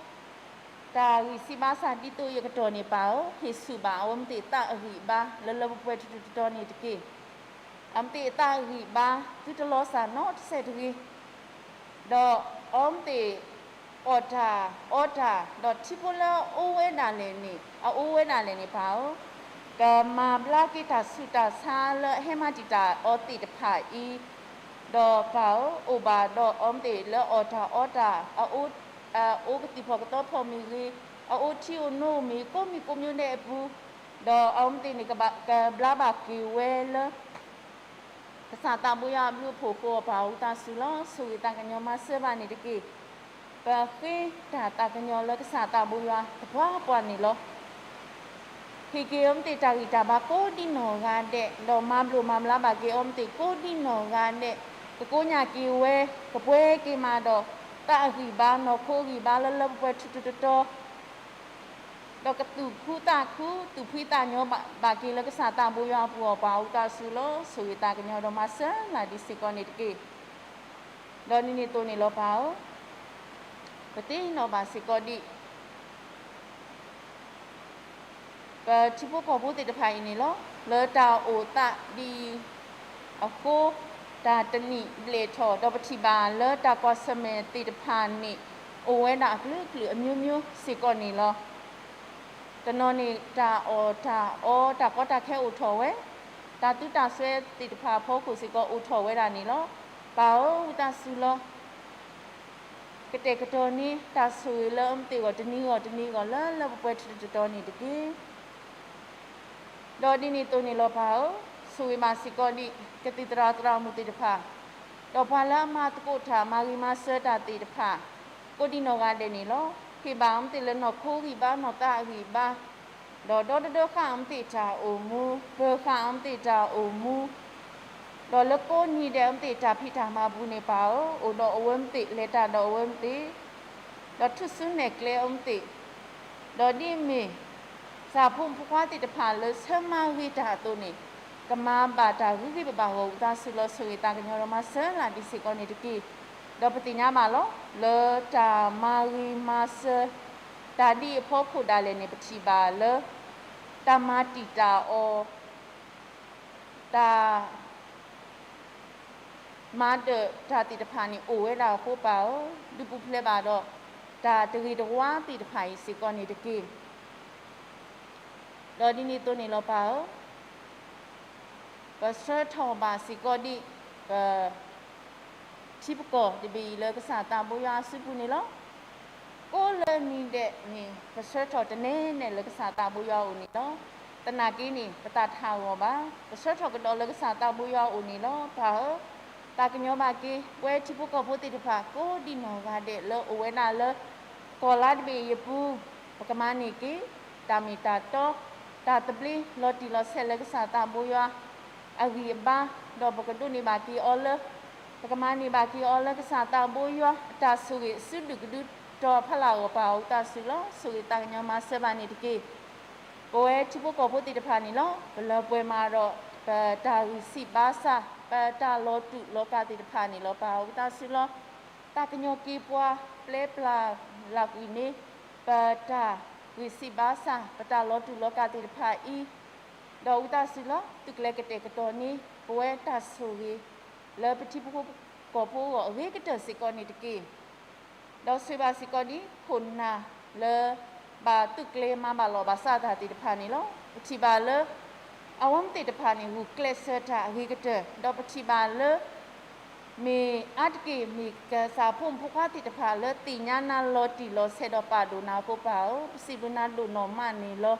ဂံၢ်စၢ်ဘါစၢ်ဒ်သိးအံၤအကတီၢ်န့ၣ် ပၢ်ဧၢ, ဟ့ၣ်ဆူၣ်ဘၣ်အဝဲမ့ၢ်သ့ၣ်အသးအဂံၢ်အဘါ လၢလၢပှဲၤပှဲၤထူထူတီတီန့ၣ်တက့ၢ်. အမ့ၢ်သ့ၣ်အသးအဂံၢ်အဘါ သုတလီၤစၢ်နီတစဲးတဂ့ၤ, ဒီးအီၤမ့ၢ်သ့ၣ် အီၣ်တၢ်အီတၢ် ဒီးထံဖိလၢအအိၣ်ဝဲဒၣ်လဲာ်န့ၣ် အအိၣ်ဝဲဒၣ်လဲာ်န့ၣ် ပၢ်ဧၢ, ကမၤဘျါက့ၤတၢ်ဆူးတၢ်ဆါလၢအဟဲမၤတံာ်တာ်အီၤသ့ၣ်တဖၣ်အံၤ, ဒီးပၢ်ဧၢ, အိၣ်ဘၣ်ဒီးအီၤမ့ၢ်သ့ၣ်လၢအီၣ်တၢ်အီတၢ် အအိၣ်ကသံၣ်ဖီၣ်ကသီဖီၣ်မ့ၢ်ဂ့ၤ, အအိၣ်ထံအိၣ်နိမ့ၢ်ကိးမံၤကိးမျိုးဒဲးအပူၤ, ဒီးအီၤမ့ၢ်သ့ၣ်န့ၣ် ကဘျါဘၣ်က့ၤဝဲလၢ ကစၢ်သးဘိယွၤအဘျုးအဖှိၣ်အဃိ ပၢ်ဧၢ ဝံသးစူၤလီၤ. ဆိၣ်ဂ့ၤသးကညီၤမၤစၢၤဘၣ်န့ၣ်တက့ၢ်. ပဃ့တၢ်သးကညီၤလၢကစၢ်သးဘိယွၤသပှၢ်ပှၢ်န့ၣ်လီၤ. ဟ့ၣ်က့ၤအီၤမ့ၢ်သ့ၣ်တၢ်ဂံၢ်တၢ်ဘါကိးဒံနီၢ်ဂၤဒဲး, ဒီးမၤဘျိးမၤဘျါဘၣ်က့ၤအီၤမ့ၢ်သ့ၣ်ကိးဒံနီၢ်ဂၤဒဲး, ကကိညၣ်က့ၤဝဲ, ကပှဲၤက့ၤမးဒီး သးအဂံၢ်ဘါ နီၢ်ခိအဂံၢ်ဘါလၢလၢပှဲၤပှဲၤထူထူတီတီ ဒီးကသူၣ်ခုသးခု သူၣ်ဖှံသးညီဘၣ်က့ၤလၢကစၢ်သးဘိယွၤအပူၤအီၤ ပၢ်ဧၢ ဝံသးစူၤလီၤ. ဆိၣ်ဂ့ၤသးကညီၤဒီးမၤစၢၤနၤဒ်စ့ၢ်ကီးန့ၣ်တက့ၢ်. ဒီးဒ်န့ၣ်အသိးန့ၣ်လီၤ ပၢ်ဧၢ, ပသ့ၣ်နီၣ်ဘၣ်စ့ၢ်ကီးဒ် ပထံဖိကီၢ်ဖိသ့ၣ်တဖၣ်အံၤန့ၣ်လီၤ. လၢတၢ်အိၣ်သးဒ်အံၤအဃိ, တၢ်တနံၣ်ဘျဲၣ်ထီၣ် ဒီးပထံၣ်ဘၣ်လၢတၢ်ကွၢ်ဆၢၣ်မဲာ်သ့ၣ်တဖၣ်န့ၣ် အိၣ်ဝဲဒၣ်အကလုာ်ကလုာ်အမျိုးမျိုးစ့ၢ်ကီးန့ၣ်လီၤ. တနီၤန့ၣ် တၢ်အီၣ်တၢ်အီ တၢ်ကီတၢ်ခဲအိၣ်ထီၣ်ဝဲ, တၢ်သူတၢ်စွဲသ့ၣ်တဖၣ်အဖီခိၣ်စ့ၢ်ကီးအိၣ်ထီၣ်ဝဲဒၣ်န့ၣ်လီၤ. ပၢ်ဧၢ ဝံသးစူၤလီၤ. ကတဲာ်ကတီၤန့ၢ်တၢ်ဆိၣ်ဂ့ၤလၢအမ့ၢ်သ့ၣ်အဂီၢ် တနံၤဂီၢ်တနံၤဂီၢ် လၢလၢပှဲၤပှဲၤထူထူတီတီန့ၣ်တက့ၢ်. ဒီးဒ်န့ၣ်အသိးန့ၣ်လီၤ ပၢ်ဧၢ, ဆိၣ်ဂ့ၤဘၣ်စ့ၢ်ကီးဒ် ကသံၣ်သရၣ်သရၣ်မုၣ်သ့ၣ်တဖၣ်, ဒီးပှၤလၢအမၤသကိးတၢ် မၤဂ့ၤမၤစၢၤတၢ်သ့ၣ်တဖၣ် ကိးဒံနီၢ်ဂၤဒဲးန့ၣ်လီၤ. ဟ့ၣ်ဘၣ်အီၤမ့ၢ်သ့ၣ်လၢနီၢ်ခိအဂံၢ်ဘါ နီၢ်သးအဂံၢ်ဘါ, ဒီးဒီတဒၢဃာ်အီၤမ့ၢ်သ့ၣ်တၢ်အိၣ်မူ, ပၢၤဃာ်အီၤမ့ၢ်သ့ၣ်တၢ်အိၣ်မူ, ဒီးလၢကိးနံၤဒဲးအီၤမ့ၢ်သ့ၣ်တၢ်ဖံးတၢ်မၤပူၤန့ၣ် ပၢ်ဧၢ, အိၣ်ဒီးအဝဲမ့ၢ်သ့ၣ် လဲၤတၢ်ဒီးအဝဲမ့ၢ်သ့ၣ်, ဒီးထူၣ်စုနဲၣ်ကျဲအီၤမ့ၢ်သ့ၣ်, ဒီးဒ်အမ့ၢ် ကစၢ်ဖိမုၣ်ဖိခွါသ့ၣ်တဖၣ်လၢဆၢမၤဂ့ၤတၢ်အသိးန့ၣ်, ကမၤဘၣ်တၢ်ဂ့ၤဂ့ၤဘၣ်ဘၣ်အဂီၢ် ဝံသးစူၤလီၤ. ဆိၣ်ဂ့ၤသးကညီၤဒီးမၤစၢၤနၤဒ်စ့ၢ်ကီးန့ၣ်တက့ၢ်. ဒီးပသ့ၣ်ညါဘၣ်လီၤ, လၢတၢ်မၤဂ့ၤမၤစၢၤ တၢ်ဒ်အံၤအဖီခိၣ်ဒၣ်လဲာ်န့ၣ် ပထံၣ်ဘၣ်လၢ တၢ်မၤတံာ်တာ်အီၤ, တၢ် မၤဒၢးတၢ်သ့ၣ်တဖၣ်န့ၣ် အိၣ်ဝဲဒၣ်အဃိ ပၢ်ဧၢ, ဒုးပူၤဖျဲးဘၣ်ဒီး တၢ်တဂ့ၤတဝါသ့ၣ်တဖၣ်အံၤစ့ၢ်ကီးန့ၣ်တက့ၢ်. ဒီးဒ်န့ၣ်အသိးန့ၣ်လီၤပၢ်ဧၢ, ပဆှၢထီၣ်ဘၣ်စ့ၢ်ကီးဒံး ပ ထံပကီၢ်တဘ့ၣ်အံၤလၢကစၢ်သးဘိယွၤအစုပူၤန့ၣ်လီၤ. ကိးလၢနံၤဒဲးန့ၣ် ပဆှၢထီၣ်တနဲနဲလၢကစၢ်သးဘိယွၤအအိၣ်န့ၣ်လီၤ. သနာ်က့န့ၣ် ပတၢ်ထးဂီၤဘၣ်, ပဆှၢထီၣ်ကဒီးလၢကစၢ်သးဘိယွၤအအိၣ်န့ၣ်လီၤ. ပၢ်ဧၢ, သးကညီၤဘၣ်က့ၤ ပဝဲထံဖိကီၢ်ဖိသ့ၣ်တဖၣ် ကိးဒံနီၢ်ဂၤဒဲးလၢအိၣ်ဝဲဒၣ်လၢ ကီၢ်လါတဘ့ၣ်အံၤအပူၤ, ပကမၤန့ၢ်က့ၤ တၢ်မ့ၢ်တၢ်တီ, တၢ်သဘျ့လီၤတံၢ်လီၤဆဲးလၢကစၢ်သးဘိယွၤ အဂံၢ်အဘါ, ဒီးပကဒိးန့ၢ်ဘၣ်က့ၤအီၤလၢ ပကမၤန့ၢ်ဘၣ်က့ၤအီၤလၢကစၢ်သးဘိယွၤ အတၢ်ဆိၣ်ဂ့ၤအစုဒုၣ်ကဒုတီၤဖးလၢ်အဂီၢ် ပၢ်ဧၢ ဝံသးစူၤလီၤ. ဆိၣ်ဂ့ၤသးကညီၤမၤစၢၤဘၣ်န့ၣ်တက့ၢ်. ပဝဲထံဖိကီၢ်ဖိသ့ၣ်တဖၣ်န့ၣ်လီၤ. ပလၢပှဲၤမးဒီး ပတၢ်ဂံၢ်စၢ်ဘါစၢ်, ပတၢ်လီၤတူာ်လီၤကာ်သ့ၣ်တဖၣ်န့ၣ်လီၤ. ပၢ်ဧၢ ဝံသးစူၤလီၤ. သးကညီၤက့ၤပှၤပျဲပျၢ်လၢကွံာ်န့ၣ် ပတၢ်ဂံၢ်စၢ်ဘါစၢ်, ပတၢ်လီၤတူာ်လီၤကာ်သ့ၣ်တဖၣ်အံၤ, ဒီးဝံသးစူၤလီၤ သုကျဲကတဲာ်ကတီၤန့ၢ် ပဝဲတၢ်ဆိၣ်ဂ့ၤ လၢပထံဖိကီၢ်ဖိအဂီၢ် အဂ့ၤကတၢၢ်စ့ၢ်ကီးန့ၣ်တက့ၢ်. ဒီးဆိၣ်ဂ့ၤဘၣ်စ့ၢ်ကီးဒ်ခိၣ်နၢ်လၢ ဘၣ်သုးကျဲၤမၤဘၣ်လီၢ်ဘၣ်စးတၢ်သ့ၣ်တဖၣ်န့ၣ်လီၤ. ပထံၣ်ဘၣ်လၢ အဝဲသ့ၣ်တဖၣ်န့ၣ် ဂုာ်ကျဲးစၢးတၢ်အဂ့ၤကတၢၢ်, ဒီးပထံၣ်ဘၣ်လၢ မ့ၢ်အါတက့ၢ် မ့ၢ်ကစၢ်ဖိမုၣ်ဖိခွါသ့ၣ်တဖၣ်လၢသ့ၣ်ညါနၤလီၤတံၢ်လီၤဆဲးဒီးပာ်ဒိၣ်နၤအဃိ ပၢ်ဧၢ, ပစံးဘျုးနၤဒိၣ်နီၢ်မးန့ၣ်လီၤ.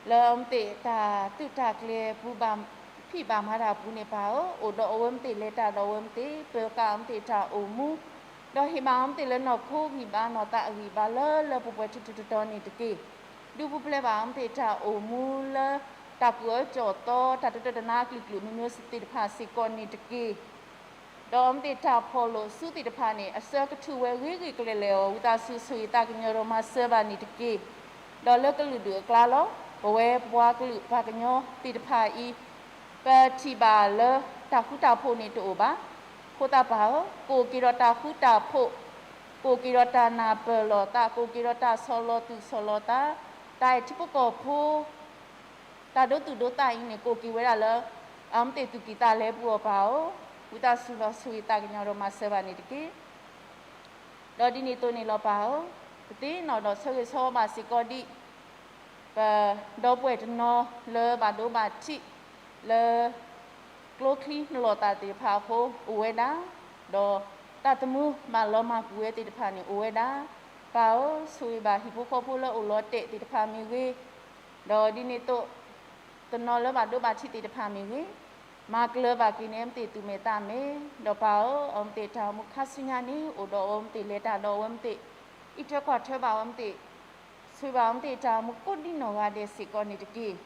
လၢအဝဲသ့ၣ်တၢ်သုးတၢ်ကျဲၤအပူၤ ဘၣ်ဖံးဘၣ်မၤတၢ်အပူၤန့ၣ် ပၢ်ဧၢ, အိၣ်ဒီးအဝဲသ့ၣ် လဲၤတၢ်ဒီးအဝဲသ့ၣ် ပၢၤဃာ်အဝဲသ့ၣ်တၢ်အိၣ်မူ, ဒီးဟ့ၣ်ဘၣ်အဝဲသ့ၣ်လၢနီၢ်ခိဂံၢ်ဘါ နီၢ်သးအဂံၢ်ဘါလၢလၢပှဲၤပှဲၤထီထီတီတီန့ၣ်တက့ၢ်. ဒုးပူၤဖျဲးဘၣ်အဝဲသ့ၣ်တၢ်အိၣ်မူလၢ တၢ်ကူၣ်အၢကူၣ်သီ တၢ်တတၢၢ်တနါအကလုာ်ကလုာ် မ့ၢ်မ့ၢ်သ့ၣ်တဖၣ်စ့ၢ်ကီးန့ၣ်တက့ၢ်. ဒီးအဝဲသ့ၣ်တၢ်ဖီၣ်လိာ်စုသ့ၣ်တဖၣ်န့ၣ် အဆၢကထုးဝဲဂ့ၤဂ့ၤကျဲၤလဲၣ်အီၤ ဝံသးစူၤဆိၣ်ဂ့ၤသးကညီၤဒီးမၤစၢၤဘၣ်န့ၣ်တက့ၢ်. ဒီးလၢကလုာ်ဒူၣ်အကျါလီၤ, ပဝဲပှၤကလုာ်ပှၤကညီသ့ၣ်တဖၣ်အံၤ ပထံၣ်ဘၣ်လၢတၢ်ဃူတၢ်ဖိးန့ၣ်တအိၣ်ဘၣ်. အဃိသတးပၢ်ဧၢ, ကအိၣ်က့ၤဒီးတၢ်ဃူတၢ်ဖိး, ကအိၣ်က့ၤဒီးတၢ်နၢ်ပၢၢ်လိာ်သး, ကအိၣ်က့ၤဒီးတၢ်ဆီၣ်လီၤသူၣ်ဆီၣ်လီၤသး, တၢ်အဲၣ်ထံဖိကီၢ်ဖိ တၢ်ဒိသူၣ်ဒိသးအံၤန့ၣ် ကအိၣ်က့ၤဝဲဒၣ်လၢ အဝဲသ့ၣ်သူၣ်ကံၢ်သးလဲပူၤအီၤပၢ်ဧၢ, ဝံသးစူၤလီၤဆိၣ်ဂ့ၤသးကညီၤဒီးမၤစၢၤဘၣ်န့ၣ်တက့ၢ်. ဒီးဒ်န့ၣ်အသိးန့ၣ်လီၤပၢ်ဧၢ, ပသ့ၣ်နီၣ်ဒီးဆၢဂ့ၤဆၢဝါဘၣ်စ့ၢ်ကီးဒ် ပဒီပုၢ်ဝဲၢ်တနီၤလၢဘၣ်ဒိဘၣ်ထံး လၢ ကျိချံနလီၤသးသ့ၣ်တဖၣ်အဃိအိၣ်ဝဲဒၣ်, ဒီးတၢ်သမူမၤလီၤမၢ်ကွံာ်ဝဲသ့ၣ်တဖၣ်န့ၣ်အိၣ်ဝဲဒၣ်, ပၢ်ဧၢ, ဆိၣ်ဂ့ၤဘၣ်ဟံၣ်ဖိဃီဖိလၢအိၣ်လီၤတဲာ်သ့ၣ်တဖၣ်မ့ၢ်ဂ့ၤ, ဒီးဒ်န့ၣ်အသိး တနီၤလၢဘၣ်ဒိဘၣ်ထံးသ့ၣ်တဖၣ်မ့ၢ်ဂ့ၤ, မၤကျၢၤဘၣ်က့ၤန့ၢ်အဝဲသ့ၣ်သူၣ်မဲာ်သးမဲာ်, ဒီးပၢ်ဧၢ, အဝဲသ့ၣ်တၢ်အိၣ်မူခါဆူညါန့ၣ် အိၣ်ဒီးအဝဲသ့ၣ်လဲၤတၢ်ဒီးအဝဲသ့ၣ်, အံးထွဲကွၢ်ထွဲဘၣ်အဝဲသ့ၣ်, ဆိၣ်ဂ့ၤဘၣ်အဝဲသ့ၣ်တၢ်အိၣ်မူကိးဒံနီၢ်ဂၤဒဲးစ့ၢ်ကီးန့ၣ်တက့ၢ်.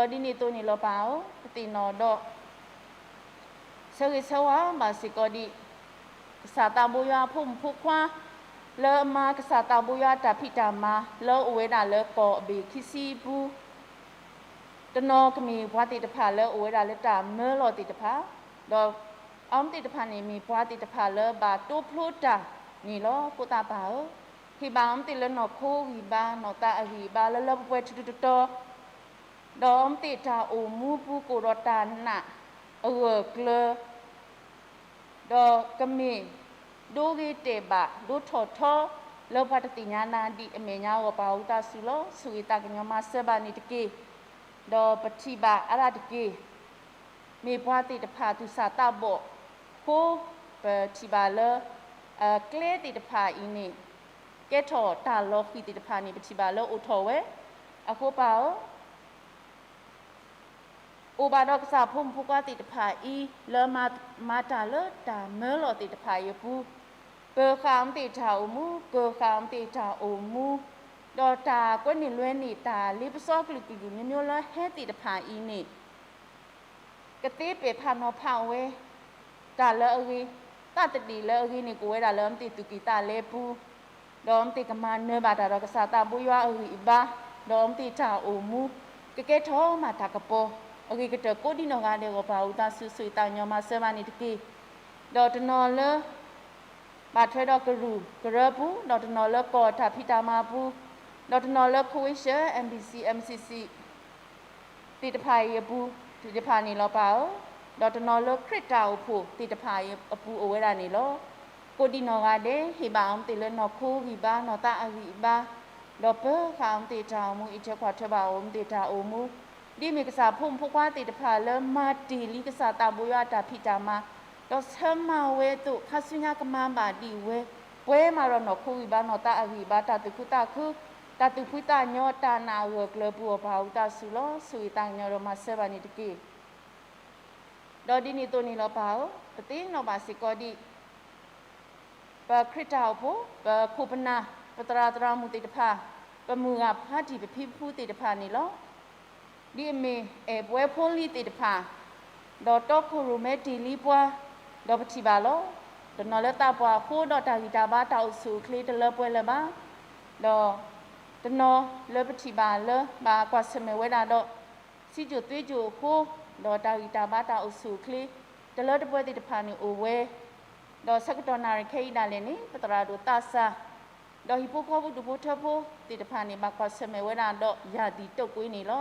ဒီးဒ်န့ၣ်အသိးန့ၣ်လီၤပၢ်ဧၢ, ပသ့ၣ်နီၣ်ဒီး ဆၢဂ့ၤဆၢဝါဘၣ်စ့ၢ်ကီးဒ် ကစၢ်သးဘိယွၤအဖိမုၣ်ဖိခွါ လၢအမၤကစၢ်သးဘိယွၤအတၢ်ဖံးတၢ်မၤ လၢအအိၣ်ဝဲဒၣ်လၢကီၢ်အဘ့ၣ်ခံဆံအပူၤ, တနီၤကမ့ၢ်ပှၤသ့ၣ်တဖၣ်လၢအအိၣ်ဝဲဒၣ်လၢတၢ်မၢလီၤသ့ၣ်တဖၣ်, ဒီးအဝဲသ့ၣ်တဖၣ်န့ၣ် မ့ၢ်ပှၤသ့ၣ်တဖၣ်လၢဘၣ်တိဖျိတၢ်န့ၣ်လီၤ. အဃိသတးပၢ်ဧၢ, ဟ့ၣ်ဘၣ်အဝဲသ့ၣ်လၢနီၢ်ခိဂံၢ်ဘါ နီၢ်သးအဂံၢ်အဘါလၢလၢပှဲၤပှဲၤထူထူတီတီ ဒီးအဝဲသ့ၣ်တၢ်အိၣ်မူပူၤ ကအိၣ်ဒီးတၢ်နာ်အဂၢၢ်အကျၢၤ, ဒီးကမ့ၢ်ဒိဂ့ၤတဲာ်ဘၣ် ဒိထီၣ်ထီ လၢပှၤတသ့ၣ်ညါနၤဒံးအမဲာ်ညါအဂီၢ် ပၢ်ဧၢ ဝံသးစူၤလီၤ. ဆိၣ်ဂ့ၤသးကညီၤမၤစၢၤဘၣ်န့ၣ်တက့ၢ်. ဒီးပထံၣ်ဘၣ်အါဒၣ်တက့ၢ် မ့ၢ်ပှၤသ့ၣ်တဖၣ်သူၣ်စၢ်သးဘီၣ်အဃိ, ပထံၣ်ဘၣ်လၢ အကျဲသ့ၣ်တဖၣ်အံၤန့ၣ် ကဲထီၣ်တၢ်လီၤဃံၤသ့ၣ်တဖၣ်န့ၣ် ပထံၣ်ဘၣ်လၢအိၣ်ထီၣ်ဝဲ, အဃိပၢ်ဧၢ, အိၣ်ဘၣ်ဒီးကစၢ်ဖိမုၣ်ဖိခွါသ့ၣ်တဖၣ်အံၤ လၢမၤတၢ်လၢတၢ်မၢလီၤသ့ၣ်တဖၣ်အံၤအပူၤ, ပၢၤဃာ်အဝဲသ့ၣ်တၢ်အိၣ်မူ, ကၢၤဃာ်အဝဲသ့ၣ်တၢ်အိၣ်မူ, ဒီးတၢ်ကွဲန့ၢ်လွဲန့ၢ်တၢ်လ့ပစီကလုာ်ကလုာ် မျိုးမျိုးလၢဟဲသ့ၣ်တဖၣ်အံၤန့ၣ် ကသ့ပဲာ်ဖးနီၤဖးဝဲ တၢ်လၢအဂ့ၤ, သးသဒ့ၣ်လၢအဂ့ၤန့ၣ် ကအိၣ်ဝဲဒၣ်လၢအဝဲသ့ၣ်သူၣ်ကံၢ်သးလဲပူၤ, ဒီးအဝဲသ့ၣ်ကမၤနၢၤဘၣ်တၢ်ဒီးကစၢ်သးဘိယွၤအဂံၢ်အဘါ, ဒီးအဝဲသ့ၣ်တၢ်အိၣ်မူ ကကဲထီၣ်မးတၢ်ကပီၤ, အဂ့ၤကတၢၢ်ကိးဒံနီၢ်ဂၤဒဲးအဂီၢ် ပၢ်ဧၢ ဝံသးစူၤ ဆိၣ်ဂ့ၤသးကညီၤမၤစၢၤဘၣ်န့ၣ်တက့ၢ်. ဒီးတနီၤလၢ ဘၣ်ထွဲဒီးကရူၢ်ကရၢပူၤ, ဒီးတနီၤလၢကီၢ်တၢ်ဖံးတၢ်မၤပူၤ, ဒီးတနီၤလၢ Convention, M B C, M C C သ့ၣ်တဖၣ်အံၤအပူၤသ့ၣ်တဖၣ်န့ၣ်လီၤ ပၢ်ဧၢ, ဒီးတနီၤလၢခရံာ်တၢ်အိၣ်ဖှိၣ်သ့ၣ်တဖၣ်အံၤအပူၤအိၣ်ဝဲဒၣ်န့ၣ်လီၤ. ကိးဒံနီၢ်ဂၤဒဲး ဟ့ၣ်ဘၣ်အီၤမ့ၢ်တ့ၢ်လၢနီၢ်ခိဂံၢ်ဘါ နီၢ်သးအဂံၢ်အဘါ, ဒီးပၢဃာ်အီၤမ့ၢ်တ့ၢ်တၢ်အိၣ်မူ အံးထွဲကွၢ်ထွဲဘၣ်အီၤမ့ၢ်တ့ၢ်တၢ်အိၣ်မူ, ဒ်အမ့ၢ်ကစၢ်ဖိမုၣ်ဖိခွါသ့ၣ်တဖၣ်လၢမၤတ့ၢ်လံကစၢ်သးဘိယွၤအတၢ်ဖံးတၢ်မၤ, ဒီးဆၢမၤဝဲအသိး ခါဆူညါကမၤဘၣ်ဒ်အဝဲ, ပှဲၤမးဒီးနီၢ်ခိဂံၢ်ဘါ နီၢ်သးအဂံၢ်အဘါ တၢ်သူၣ်ခုသးခု, တၢ်သူၣ်ဖှံသးညီ တၢ်နာ်အဂၢၢ်အကျၢၤပူၤအီၤ ပၢ်အူသးစူၤလီၤ. ဆိၣ်ဂ့ၤသးကညီၤဒီးမၤစၢၤဘၣ်န့ၣ်တက့ၢ်. ဒီးဒ်န့ၣ်အသိးန့ၣ်လီၤပၢ်ဧၢ, ပသ့ၣ်နီၣ်ဘၣ်စ့ၢ်ကီးဒ် ပခရံာ်တၢ်အိၣ်ဖှိၣ်, ပခိၣ်ပနၢ်, ပသရၣ်သရၣ်မုၣ်သ့ၣ်တဖၣ်, ပမုၢ်ဂၤဖါတံၢ် ပဖံပဖုသ့ၣ်တဖၣ်န့ၣ်လီၤ. ဒ်အမ့ၢ်အဲၣ်ပဝဲဖိလံၤသ့ၣ်တဖၣ်, ဒီးတီခိၣ်ရိၣ်မဲတ့ၢ်လံပှၤ, ဒီးပထံၣ်ဘၣ်လီၤ. တနီၤလၢသးပှၢ်အဃိဒီးတၢ်ဂံၢ်တၢ်ဘါတၢ်အိၣ်ဆူၣ်အိၣ်ချ့တလၢပှဲၤလၢၤဘၣ်. ဒီးတနီၤလၢပထံၣ်ဘၣ်လၢဘၣ်ကွၢ်ဆၢၣ်မဲာ်ဝဲဒၣ်ဒီး စံၣ်ကိၣ်သွ့ကိၣ်အဃိ, ဒီးတၢ်ဂံၢ်တၢ်ဘါတၢ်အိၣ်ဆူၣ်အိၣ်ချ့ တလၢတပှဲၤသ့ၣ်တဖၣ်န့ၣ်အိၣ်ဝဲ, ဒီးဆၢကတီၢ်နၣ်ရံၣ်ခဲအံၤဒၣ်လဲာ်န့ၣ် ပသရၣ်ဒိၣ်သးစၢ်, ဒီးဟံၣ်ဖိဃီဖိဒူၣ်ဖိထၢဖိသ့ၣ်တဖၣ်န့ၣ် ဘၣ်ကွၢ်ဆၢၣ်မဲာ်ဝဲဒၣ်ဒီးယၢ်သံးတိာ်ကွံာ်န့ၣ်လီၤ.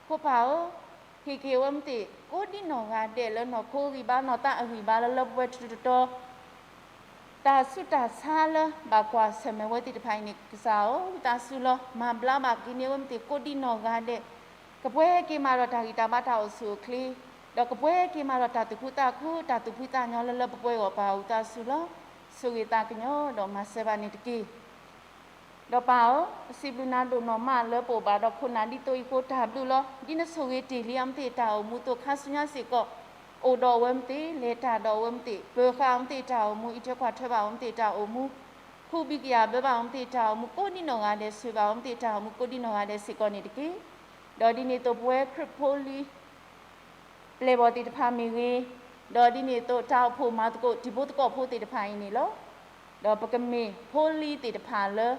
အဃိပၢ်ဧၢ, ဟ့ၣ်က့ၤဝဲမ့ၢ်တ့ၢ် ကိးဒံနီၢ်ဂၤဒဲးလၢနီၢ်ခိဂံၢ်ဘါ နီၢ်သးအဂံၢ်ဘါလၢလၢပှဲၤပှဲၤထူထူတီတီ တၢ်ဆူးတၢ်ဆါလၢဘၣ်ကွၢ်ဆၢၣ်မဲာ်ဝဲသ့ၣ်တဖၣ်အံၤန့ၣ် ကစၢ်ဧၢ, ဝံသးစူၤလီၤ မၤဘျါဘၣ်က့ၤန့ၢ်ဝဲမ့ၢ်တ့ၢ် ကိးဒံနီၢ်ဂၤဒဲး, ကပှဲၤက့ၤမးဒီးတၢ်ဂံၢ်တၢ်ဘါတၢ်အိၣ်ဆူၣ်အိၣ်ချ့, ဒီးကပှဲၤက့ၤမးဒီးတၢ်သူၣ်ခုသးခု တၢ်သူၣ်ဖှံသးညီလၢလၢပှဲၤပှဲၤအဂီၢ် ပၢ်ဧၢ ဝံသးစူၤလီၤ. ဆိၣ်ဂ့ၤသးကညီၤဒီးမၤစၢၤဘၣ်န့ၣ်တက့ၢ်. ဒီးပၢ်ဧၢ, ပစံးဘျုးနၤဒိၣ်နီၢ်မးလၢပအိၣ်ဘၣ်ဒီးခိၣ်နၢ်ဒ်သိးအံၤအဃိ တၢ်ဘျုးလီၤ. ဒ်နဆိၣ်ဂ့ၤတ့ၢ်လံအီၤမ့ၢ်တ့ၢ်တၢ်အိၣ်မူအသိး ခါဆူညါစ့ၢ်ကီး အိၣ်ဒီးအဝဲမ့ၢ်တ့ၢ် လဲၤတၢ်ဒီးအဝဲမ့ၢ်တ့ၢ် ပၢဃာ်အီၤမ့ၢ်တ့ၢ်တၢ်အိၣ်မူ အံးထွဲကွၢ်ထွဲဘၣ်အီၤမ့ၢ်တ့ၢ်တၢ်အိၣ်မူ ခူဘံၣ်ကယာ်ဘၢဘၣ်အီၤမ့ၢ်တ့ၢ်တၢ်အိၣ်မူ ကိးဒံနီၢ်ဂၤဒဲးဆၢဘၣ်အီၤမ့ၢ်တ့ၢ်တၢ်အိၣ်မူကိးဒံနီၢ်ဂၤဒဲးစ့ၢ်ကီးန့ၣ်တက့ၢ်. ဒီးဒ်န့ၣ်အသိးပဝဲခရံာ်ဖိလံၤ ပျဲၢ်ဘီၣ်သ့ၣ်တဖၣ်မ့ၢ်ဂ့ၤ, ဒီးဒ်န့ၣ်အသိးတၢ်အိၣ်ဖှိၣ်မၤသကိး တံၤဖိသကိးဖိသ့ၣ်တဖၣ်အံၤန့ၣ်လီၤ. ဒီးပကမ့ၢ်ဖိလံၤသ့ၣ်တဖၣ်လၢ